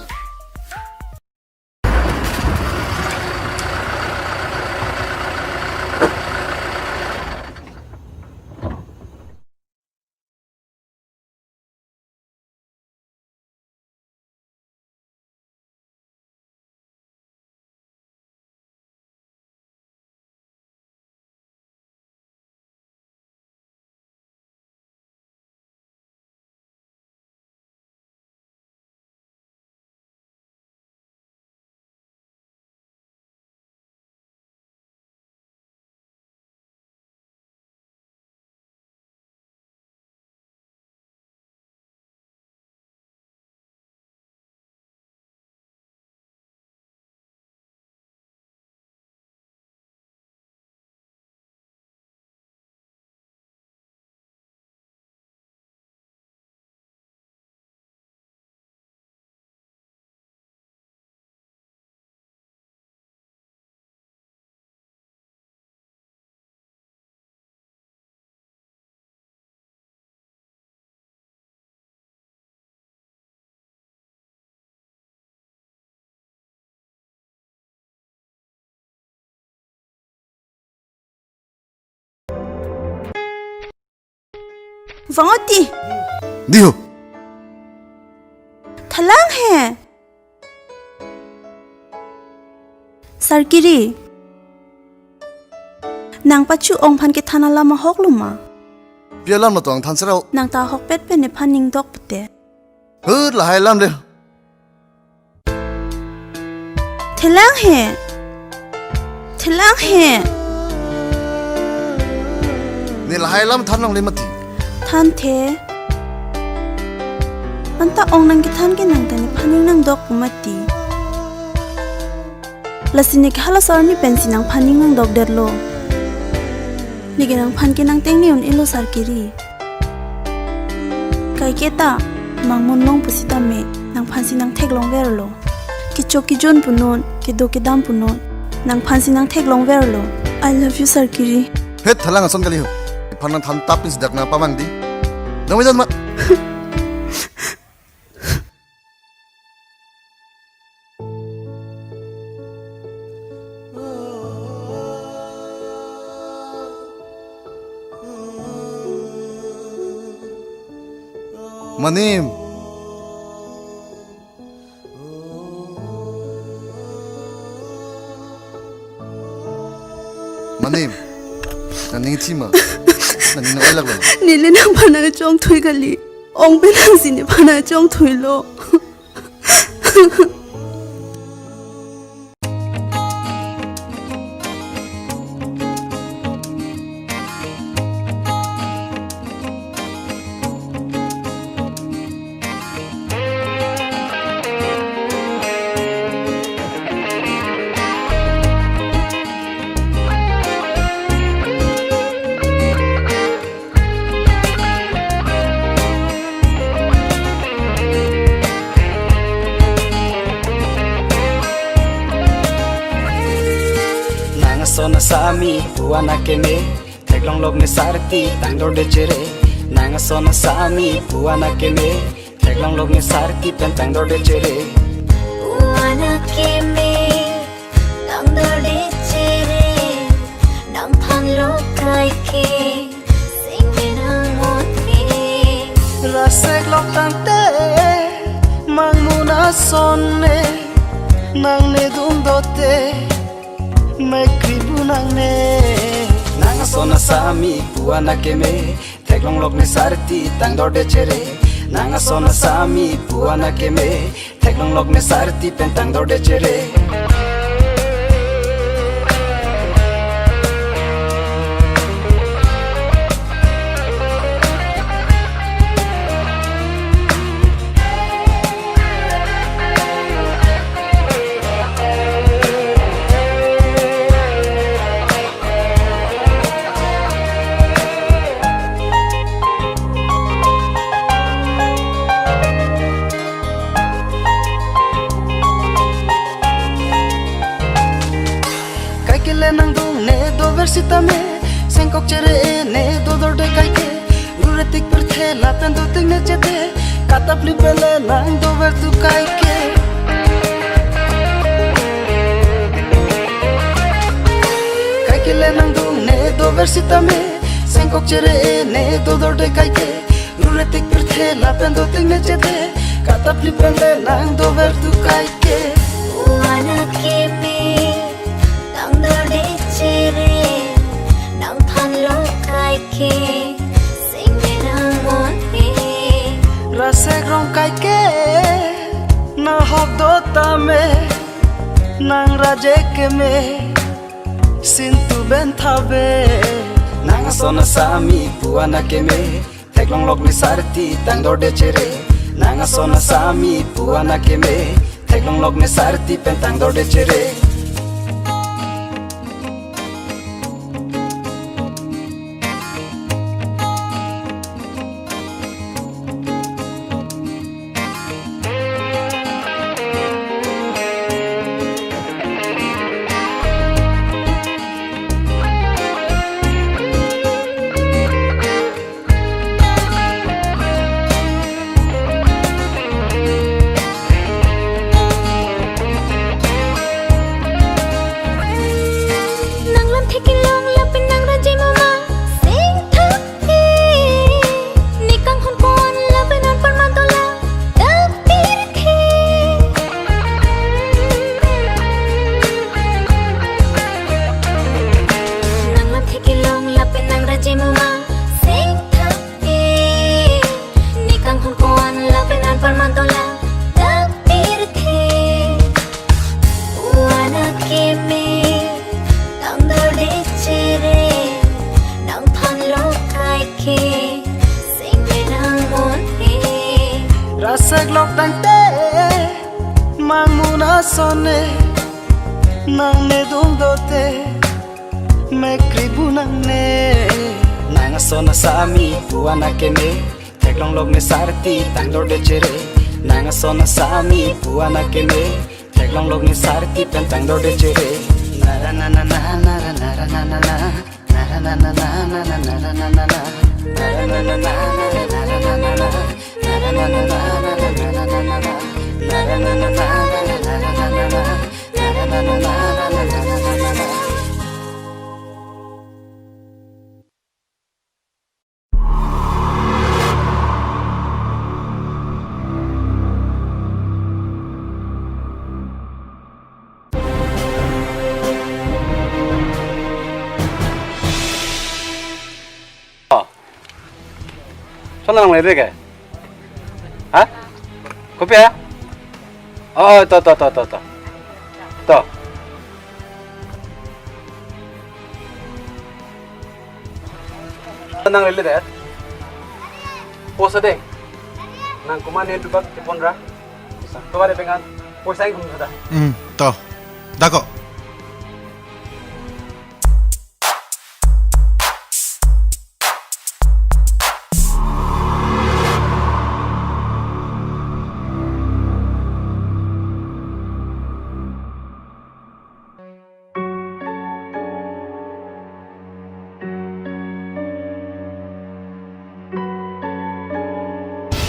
Vangoti. Diho. Thalang he. Sarkiri. Nang pachu ong aphan kethan alam ahok lo ma? Pi alam lo tong than serau. Nang ta ahokpet pen nephan ning dok pute. Hut lahai alam le. Thelang he. Thelang he. Ne lahai alam than longle mati. Thanthe. Anta ong nang kethan ke nang ta nephan ning nang dok mati. Lasi ne ke hala sor ni pensi nangphan ning nang dokdetlo. Ne ke nangphan ke nang tengne un-elo Sarkiri. Kaiketa, mangmun long pusitame, nangphan si nang theklong verlo. Kechok kejun punon, kedo kedam punon, nangphan si nang theklong verlo. I love you, Sarkiri. Het thalang ason kali ho. Phan nang than tap ni sidak nang pamang di. Nang mejan ma. Manim. Manim. Nang ning thima. Nang ning nang ailak lo. Neli nangphan nang chongthui kali. Ong penang si nephan nang chongthuilo. Nang ason asami puan akeme, theklong lok ne sarti tangdorde chere. Nang ason asami puan akeme, theklong lok ne sarti pen tangdorde chere. Puan akeme, tangdorde chere, nangphan lo kaike, singmenang motpi. Rasek lok tangte, mangmun ason ne, nang ne dungdote, mekri bu nang ne. Nang ason asami puan akeme, theklong lok ne sarti tangdorde chere. Nang ason asami pu anak keme, theklonglok me sarti pen tangdorde chere. Kaike le nangdungne dover sitame, sengkok chere-e ne dodorde kaike, rure tik pirthe lapen dotik ne chete, katapli pen le nangdover tu kaike. Kaike le nangdungne dover sitame, sengkok chere-e ne dodorde kaike, rure tik pirthe lapen dotik ne chete, katapli pen le nangdover tu kaike. Pu anak keme, tangdorde chere, nangthanlo kaike, singve nangmonhe. Rasek rong kaike, nahok dotame, nang raje keme, sintu ben thave. Nang ason asami pu anak keme, theklonglok me sarti tangdorde chere. Nang ason asami pu anak keme, theklonglok me sarti pen tangdorde chere. Nang lamthe kelong lapen nang raje mo ma, singtha e. Ne kanghon ko-an lapen anparman dolang, dak pirthe. Nang lamthe kelong lapen nang raje mo ma, singtha e. Ne kanghon ko-an lapen anparman dolang, dak pirthe. Pu anak keme, tangdorde chere, nangthanlo kaike, singve nangmonhe. Rasek lok tangte, mangmun ason e, nangne dungdote, mekri bu nangne. Nang ason asami pu anak keme, theklonglok me sarti tangdorde chere. Nang ason asami pu anak keme, theklonglok me sarti pen tangdorde chere. Nara na na na, nara nara na na na. Nara na na na, nara nara na na na. Nara na na na, nara nara na na na. Nara na na na, nara nara na na na. Nara na na na, nara nara na na na. Nara na na na, nara nara na na. Oh. Sola nangle de ke? Ha? Kopi ya? Oh, to, to, to, to, to. To. Nangle det. Poisa dei. Nang komat ne dubak kepon ra. Tovar pengan. Poisa ingkung sada. Hmm, to. Dako.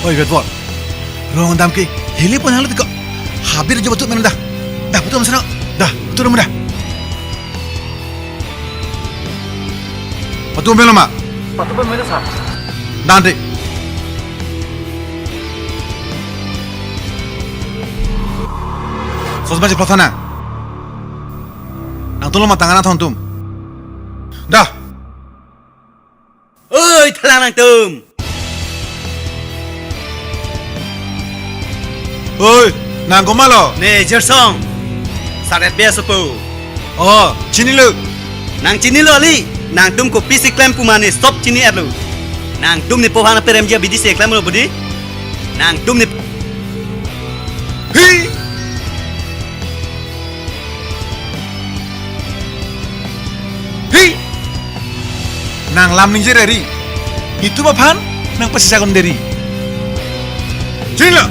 Oi, Vetbor. Rong dam ke heli pon halo tiko. Habir jo batu mana dah. Dah, batu mana sana? Dah, batu mana dah? Batu mana ma? Batu mana sa? Dante. Sos baca pelaksana. Nangtum lo matang anak thon tum. Dah. Oi, thalang nangtum. Oi, nang komatlo? Ne Jirsong. Sar-et be asopo. Oh, chinilo. Nang chinilo kali? Nangtum kopisi klem pu ma ne sob chini-etlo. Nangtum ne po aphan peremji abidi si klemlo budi. Nangtum ne Hi! Hi! Nang lam ningje ri. Itum aphan nang pasi sakon deri. Chinilo.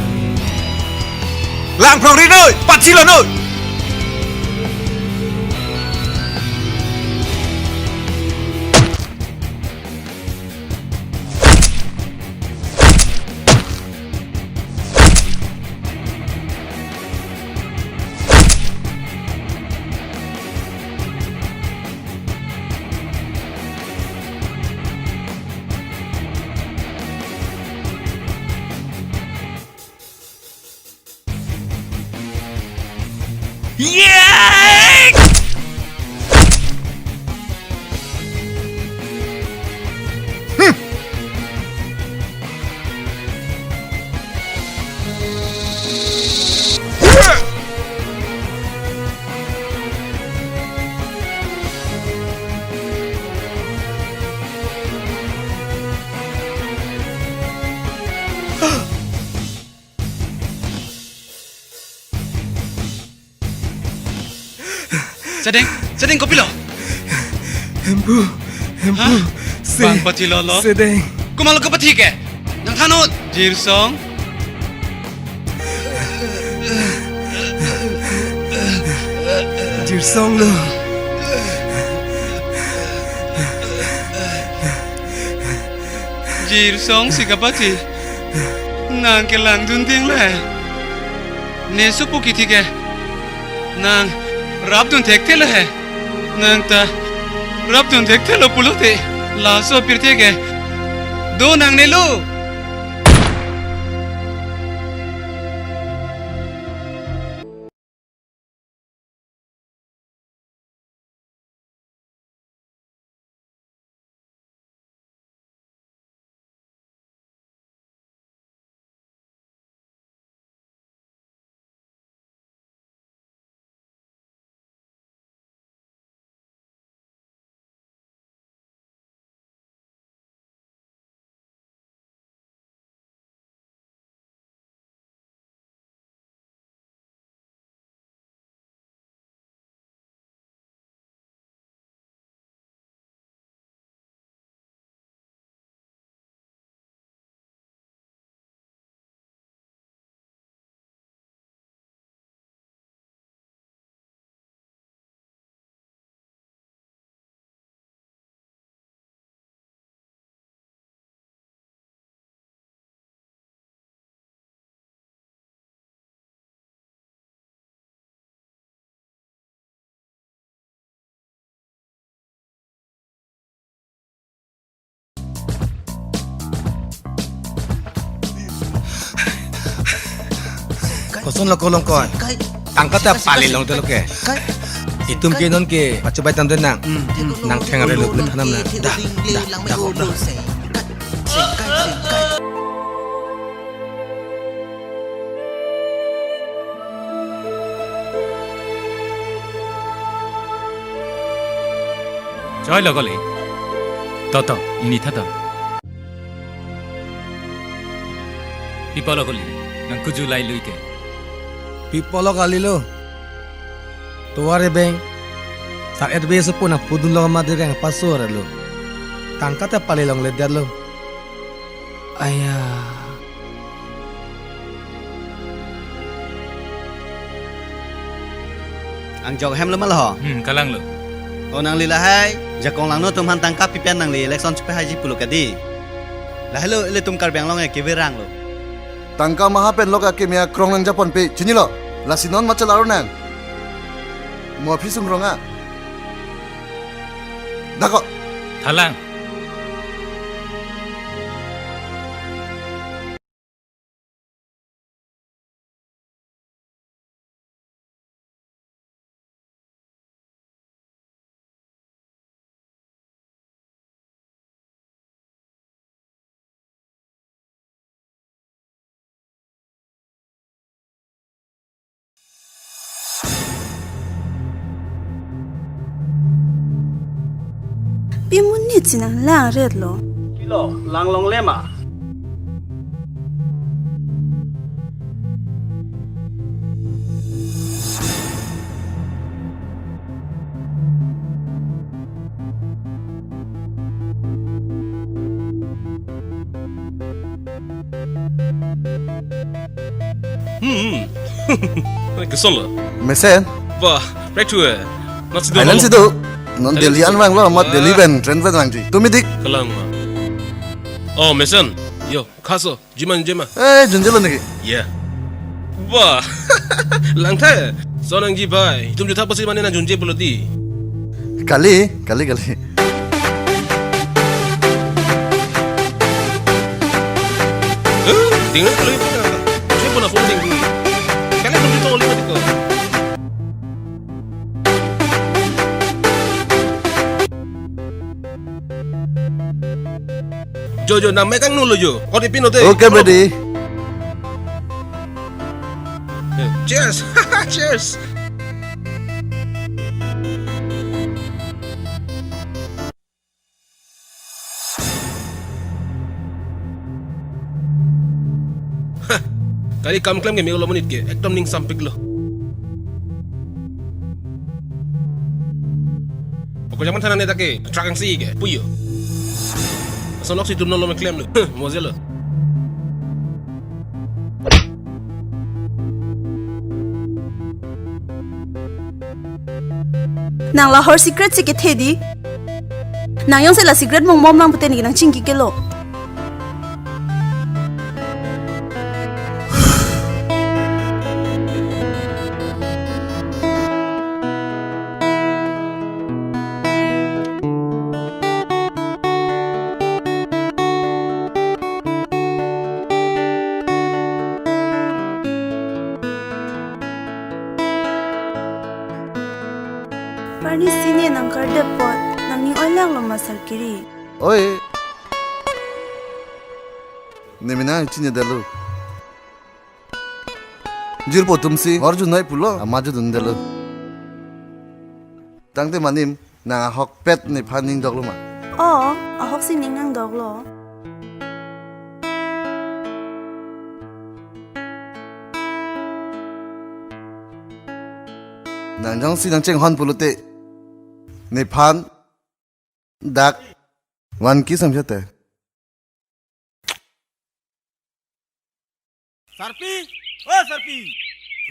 Lang prong ri noi, pachilo noi. Sedeng, sedeng kopilo? Hemphu, hemphu, ha? Se, bang pachilolo. Sedeng. Komatlo kapathi ke? Nang thannon. Jirsong. Jirsonglo. Jirsong si kapathi. Nang kelangdun ting le. Ne sopo kithi ke. Nang rapdun thekthelo he. Nang ta rapdun thekthelo pulote. Laso apirthe ke. Do nangnelo. Kosonlo ko Longkoi? Tangka ta pale longdetlo ke. Itum ke non ke pachobai damde nang. Nang theng arelo le thanam nang. Dah, dah, dah, dah. Choi lo kali. To, to, ingni tha to. Pi apotlo kali, nang kuju lailui ke. Pi apotlo kalilo. Tovar ebeng. Sar-et be asopo nangpudunlo ma dereng paso arelo. Tangka ta pale longledetlo. Aya. Angjok hemlo ma lo ho? Hmm, kalanglo. O nangli lahai, jakong langno atum aphan tangka pi pen nangli election chepahaiji pulo kadi. Lahelo ilitum Karbi Anglong ke keviranglo. Tangka maha pen lok akimi akrong nangjaponpe, chinilo. Lasi non ma chelaro nang. Mo aphi sung rong a. Dako. Thalang. Pimonit si nanglang ret lo. Pilo, lang longle ma? Hmm. Kesolo. Mesen. Wah, right to eh. Not sido. Island si do. Non Delhi an vanglo, mat Delhi pen train pen vangji. Tumi dik. Kalang ma. Oh, mesen. Yo, kaso. Jima, jima. Eh, junjelo niki. Yeah. Wah. Langtha. So nangji bai. Itum jutha pasi mane nangjunje pulo di. Kali, kali, kali. Eh, tinggal kalau itu. Saya pernah phone tinggi. Kali itu kita oleh mati kok. Jo, jo, nang mekang nulu jo. Kau di pino te. Okay, buddy. Cheers. Cheers. Hah, kali kam klem ke melo monit ke, ekdom ning sampik lo. Pokoknya mana neta ke, truck yang si ke, puyo. Sonok si turno lo meklem lo, huh, mozel lo. Nang lahor secret si kethe di. Nang jongsi la secret mong mom nang pute niki nangchingki kelo. Parni sine nang kardep pot, nangning oilang lo ma Sarkiri. Oi. Ne mina chinine detlo. Jirpo atum si, arjunoi pulo, ama judun detlo. Tangte manim, nang ahokpet nephan ning doklo ma? Oh, ahok si ning nang doklo. Nang jongsi nangchinghon pulote, nephan dak van ki samjate. Sarpi, o Sarpi,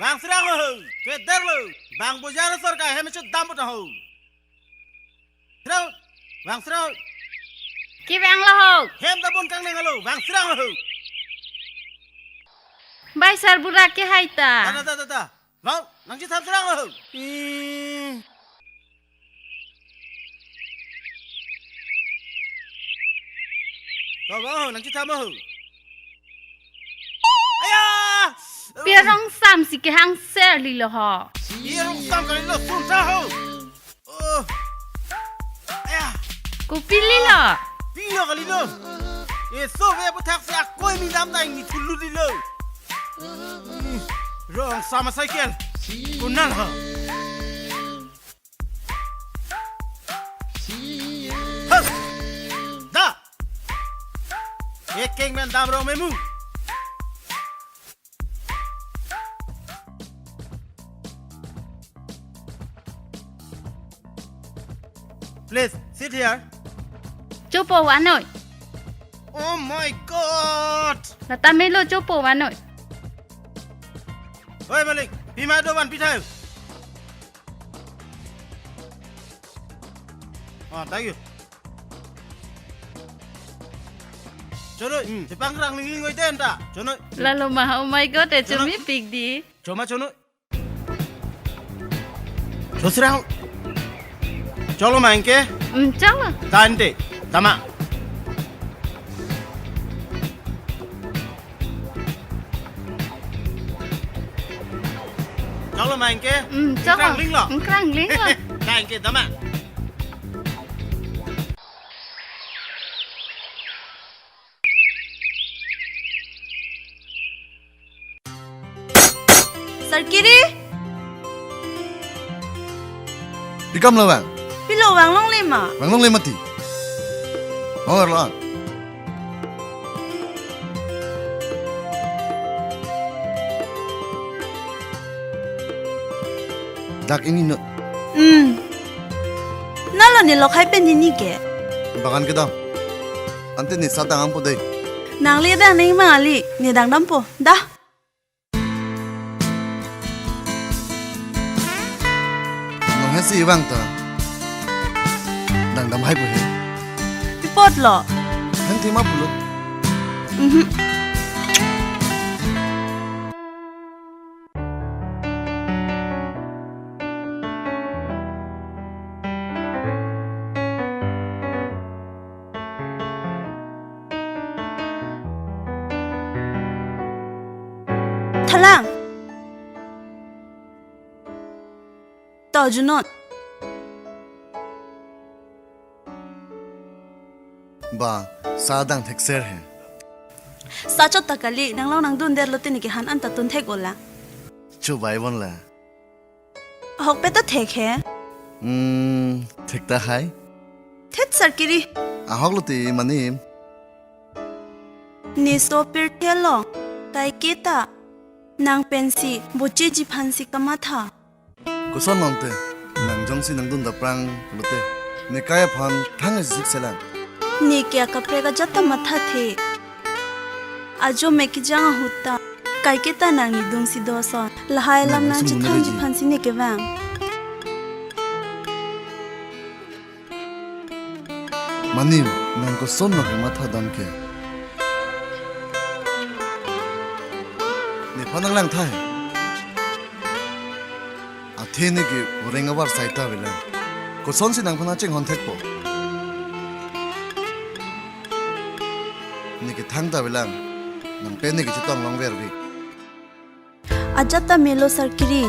vang srang ho, keder lo, bang bojar sar ka hem chu dam bot ho. Srang, vang srang. Kevang lo ho. Hem ta bon kang nang lo, vang srang ho. Bai sarbura ke hai ta. Da, da, da, da, da. Vang, nangchethap srang ho. Hmm. To vang ho, nangchethap ho. Aya! Pi Rongsam si kehang ser lilo ho. Pi Rongsam kalilo, sun ta ho. Oh. Aya. Kopi lilo? Pilo kalilo. Eso ve aphuthak si akoi mi dam dai ni thulu lilo. Hmm. Rongsam acycle. Kunal ha. Hah. Da. Ekeng men dam rong memu. Please, sit here. Chopo vanoi. Oh my God! Lata melo chopo vanoi. Oi, Malik, pima do van pithai. Oh, thank you. Chonoi, hmm, chepang rang ling ling oi den ta. Chonoi. Lalo ma, oh my God, eh, chonoi. Chumi pik di. Choma chonoi. Chosrang. Cholo ma anke? Hmm, cholo. Tante, tama. Cholo ma anke? Hmm, cholo. Krang ling lo. Hmm, krang ling lo. Thank you, tama. Sarkiri? Pi kam lo vang? Pilo vang longle ma? Vang longle mati. Hong arlo an. Dak ingni no. Hmm. Nalo ne lokhai pen hini ke. Bagan kedam. Ante ne sa dang dampo dei. Nangli dang nangji ma kali, ne dang dampo. Dah. Nang hesi vang ta. Dang dam hai pu he. Pi apot lo. Hang thima pulo. Mhm. Thalang. To junon. Ba, sa dang thekser he. Sa chot ta kali, nang long nangdun der lote ne ke han an ta tun thek ola. Chubai bon la. Ahok pe ta thek he. Hmm, thek ta hai. Thet sarkiri. Ahok lote manim. Ne so pirthe along, kaike ta, nang pensi, bocheji aphansi kamatha. Koson nonte, nang jongsi nangdun daprang lote, ne kai aphan thang isi selang. Ne ke akaprek ajat ta mathathe. Ajo me kejang ahut ta, kaike ta nang ne dungsi doson. Lahai alam nang nang sumuna chethangji ji aphansi ne kevang. Manim, nang koson nang kematha dam ke. Nephan nang lang thai. Athe ne ke oreng avar sai ta avelang. Kosonsi nangphan chinghon thekpo. Ne ke thang ta avelang. Nang pen ne ke chetong longver vi. Ajat ta melo sarkiri.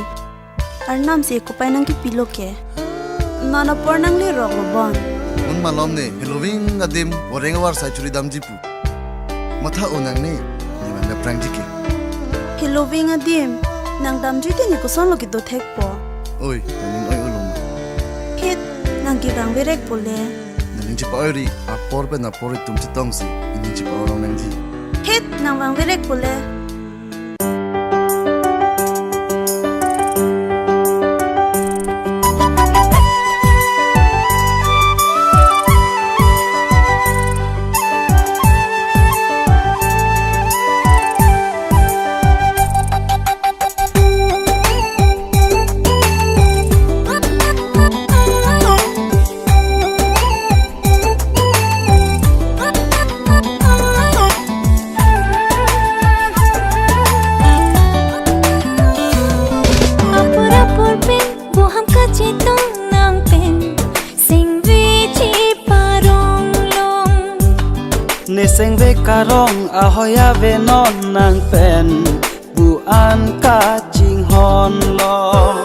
Arnam si kopai nangkepilo ke. Non apor nanglerok lo bon. Un malom ne, heloving adim, oreng avar sai churi damji pu. Matha o nang ne, ne man daprangji ke. Heloving adim, nang damji te ne koson lo kedo thekpo. Oi, nang ning oi ulo ma. Hit, nang kevang verek po le. Nang ning chepa-oi ri, apor pen apor itum chetongsi, ning chepa-oi rong nangji. Hit, nang vang verek po le. Apor apor pen boham kachetong nang pen sengve cheparong long. Ne sengve karong ahoi ave non nang pen bu an kachinghon long.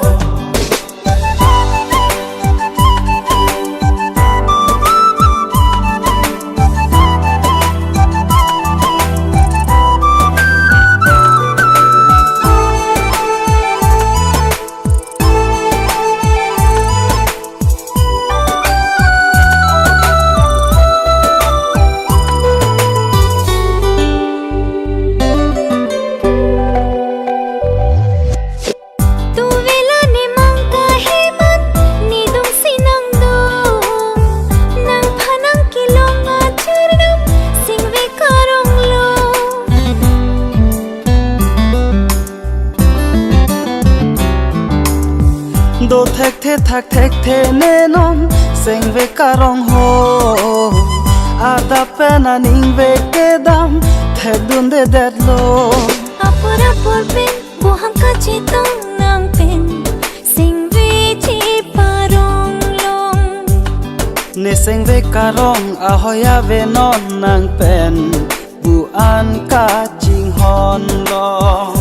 Tuvela ne mang kaheman, ne dungsi nangdo. Nangphan nangkelong achur dam, sengve karong lo. Do thekthe thak thekthe ne non, sengve karong ho. Adap pen aning ve kedam, thekdundedet lo. Apor apor pen boham kachetong nang pen sengve cheparong long. Ne sengve karong ahoi ave non nang pen bu an kachinghon long.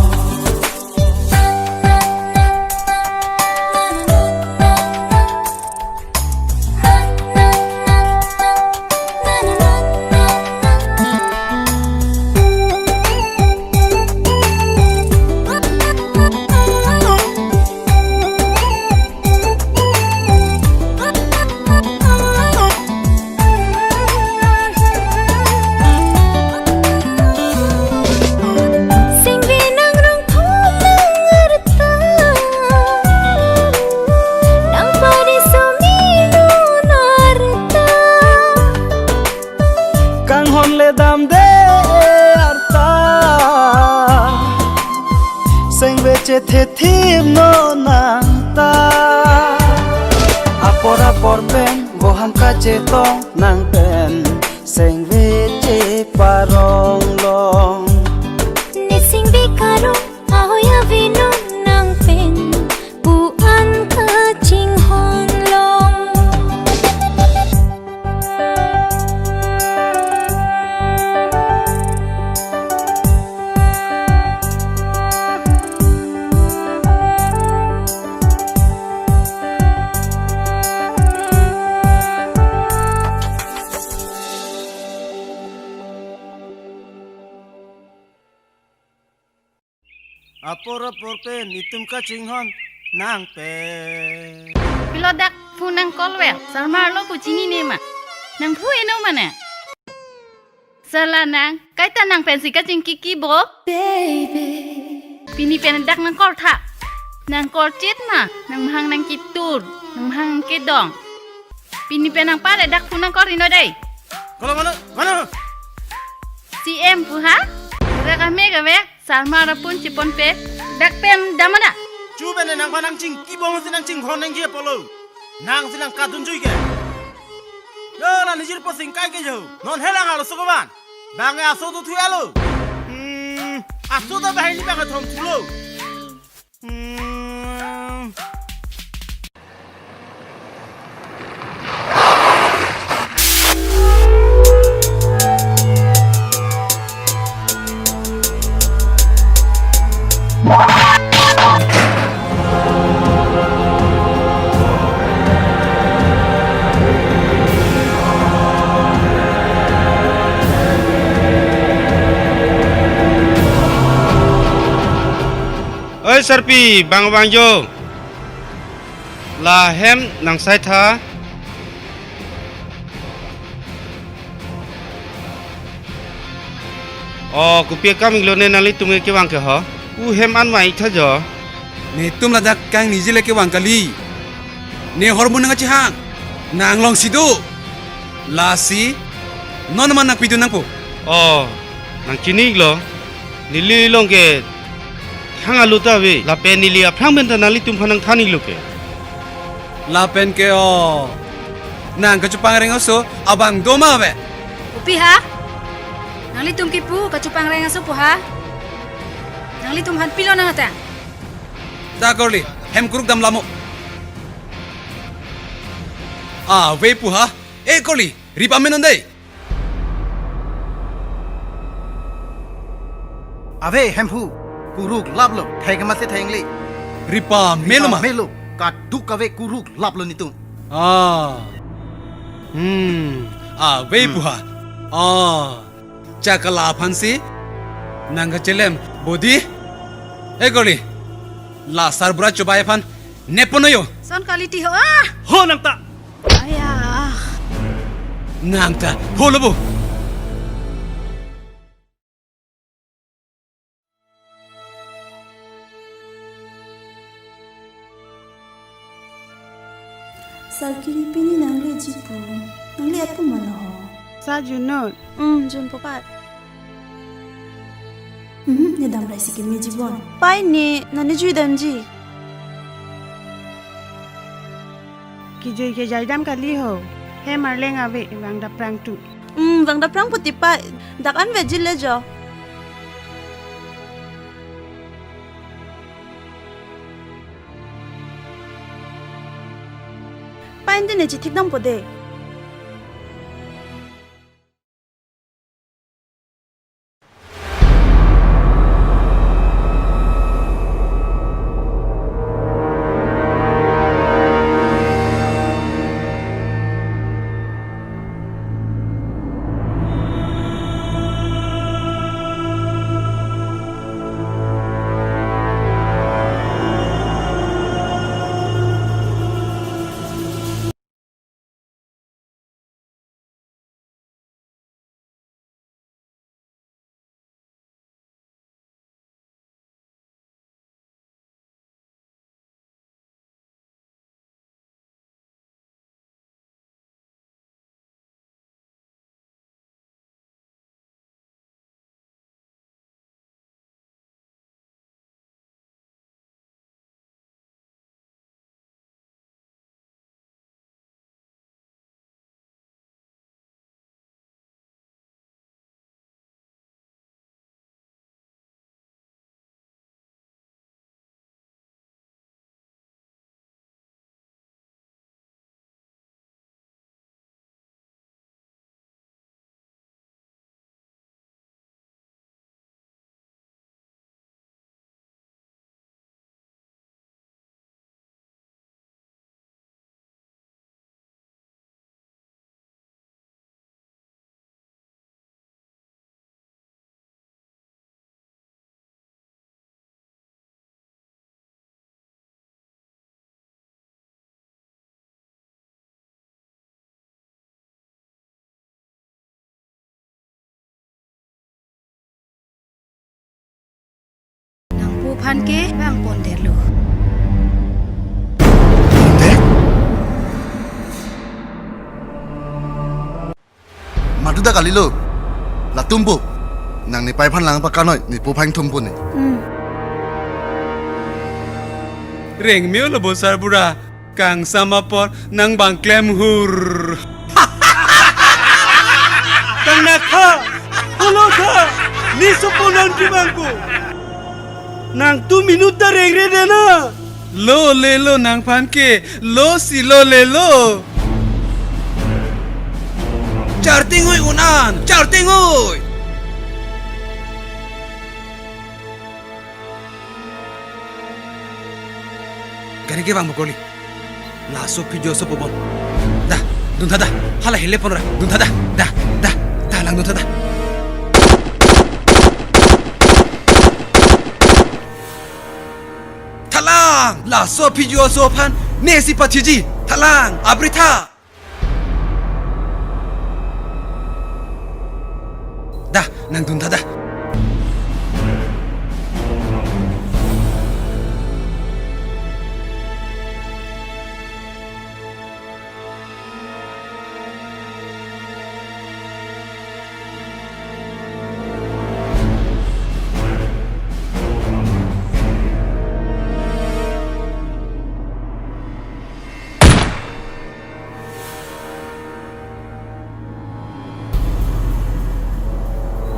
Nanghon le damde arta, sengve chethe thip non nangta. Apor apor pen boham kachetong nang pen, sengve cheparong long. Ne sengve karong ahoi avenon nang pen, pu an kachinghon long. Apor apor pen itum kachinghon nang pen. Pilo dak phone nang call vel. Sarmar lo pu chinine ma? Nang phu eno mane? Sala nang, kaita nang pensi kachingki ki bo? Baby. Pini pen dak nang call tha. Nang call chet ma? Nang mahang nang kitur, nang mahang nang kedong. Pini pen nang pare dak phone nang call ri non dei. Kolo mano, mano. C M pu ha? Rak ame kave. Sarmar apun chepon pe. Dak pen dam mana? Chu pen nangphan nangchingki bong si nangchinghon nangji apotlo. Nangsi nang kadun jui ke. Yo, la nijir po singkai ke jo. Non helang alo sokoban. Bang aso tu thu alo. Hmm, aso ta bahai ni bang thom thulo. Hmm. Oi sarpi, bang bang jo. La hem nang sai tha. O, kopi akam iklo ne nanglitum ke kevang ke ho? Pu hem an ma ik tha jo. Netum ladak kangniji le kevang kali. Ne hormu nang kachihang. Nang longsi do. Lasi non ma nang pidun nangpo. O, nang chini iklo. Neli along ke thang alu ta ave. Lapen neli aphrang pen ta nanglitum aphan nang than iklo ke. Lapen ke o. Nang kachopangreng aso abang do ma ave? Kopi ha? Nanglitum kipu kachopangreng aso pu ha? Nanglitum aphan pilo nang atang. Ta korli, hem kuruk dam lamo. Ave pu ha? E korli, rip amen non dei. Ave hemphu, kuruk laplo, thek masi thengli. Rip amelo ma? Melo, kaduk ave kuruk laplo netum. Ah. Hmm. Ave pu ha. Ah. Chakala aphansi nang kachelem bodi. E korli. La sarbura chobai aphan nepon non yo. Son kali ti ho ah. Ho nang ta. Aya. Nang ta. Ho lo bo. Sarkiri pini nangleji pu. Nangli atum mana ho? Sa junot. Hmm, jun popat. Hmm, ne damrai si kimi jibon. Pai ne, nani jui damji. Kijui kejai dam kali ho. Hem arleng ave, vang daprang tu. Hmm, vang daprang puti pai. Dak an vejil le jo. Pai, ante ne chithik dampo de. Aphan ke bang pon detlo. Dek? Madu ta kalilo. Latum po. Nang nepei aphan lang pakanoi, nepo aphan thum po ne. Hmm. Rengme-olo bo sarbura. Kangsam apor nang bang klem hur. Tang nak ha, pulo tha, ne sopo nang kibang ko. Nangtum minute ta rengre de na. Lo lelo nangphan ke, lo si lo lelo. Charting oi unan, charting oi. Gari ke bang bokoli. Laso phiju aso pobom. Da, duntha da. Hala hele ponra. Duntha da. Da, da, da lang duntha da. Thalang, laso phiju aso aphan nesi pathiji. Thalang, abri tha. Da, nang duntha da.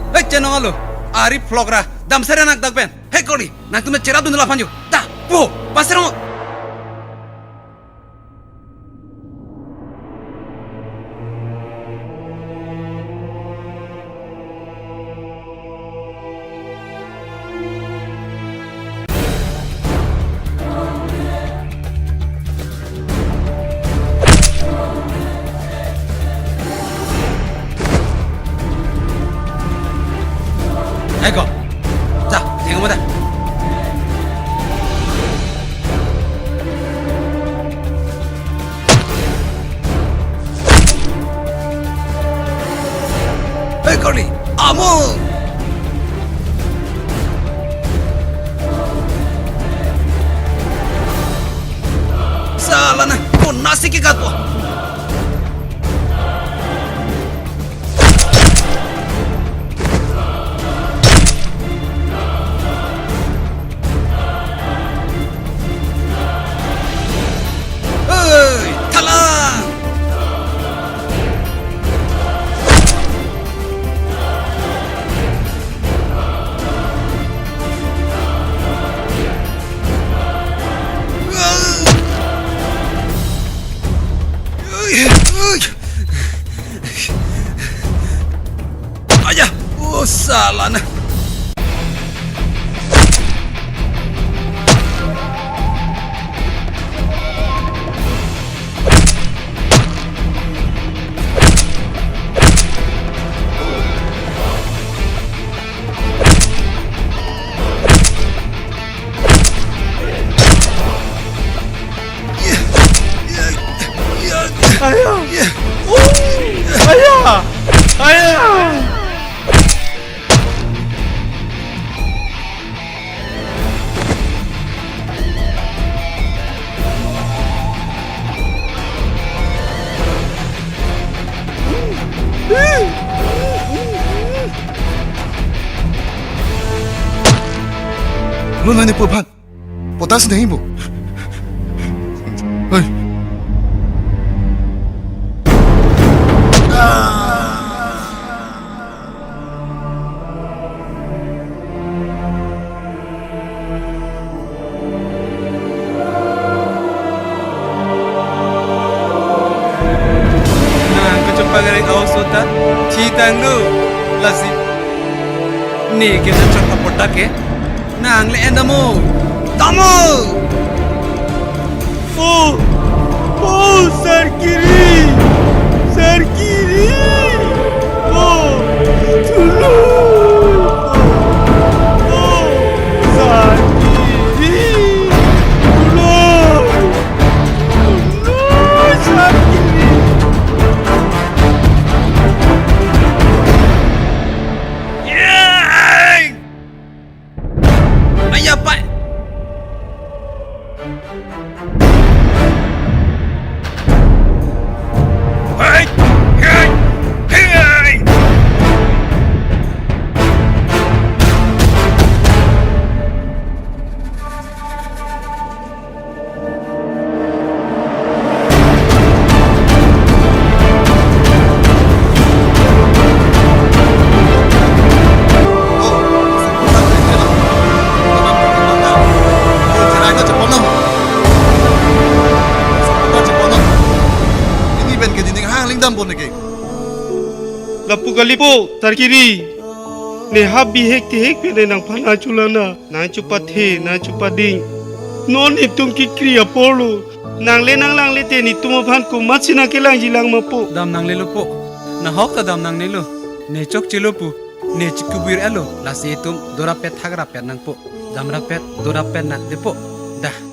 Hei, chenong alo, ari phlok ra, damsare nak dak pen. Hei kori, nangtum cherap dun laphan jo. Da, po, pasrong. Eko, ja, jeng mo da. Hei kori, amo! Sala na, konasi ke gato. Hei, thalang! Aya, oh, sala na. Aya! Oh! Aya! Aya! Lo nani po aphan. Potas nahi bo. Hei. Nang kachepagari aw sota, thi tanglo, lasi. Ne ke na chok apotak ke, nang le endamo, damo. Oh, oh, sarkiri, sarkiri. Oh, tulung. Oh, sarkiri. Tulung. Tulung, sarkiri. Yeah! Aya, pai, Boneke. Lapu kalipo, Sarkiri. Ne hap bihek tehek pen ne nangphan achulang na, nangchupathe, nangchupading. Non netum kekri apor lo. Nang le nanglang le te netum aphan komatsi nangkelangji lang ma po. Dam nanglelo po. Nahok ta dam nangnelo. Ne chokchelo pu. Ne chikubir elo. Lasi itum dorapet thakrapet nangpo. Damrapet, dorapet nang depo. Dah.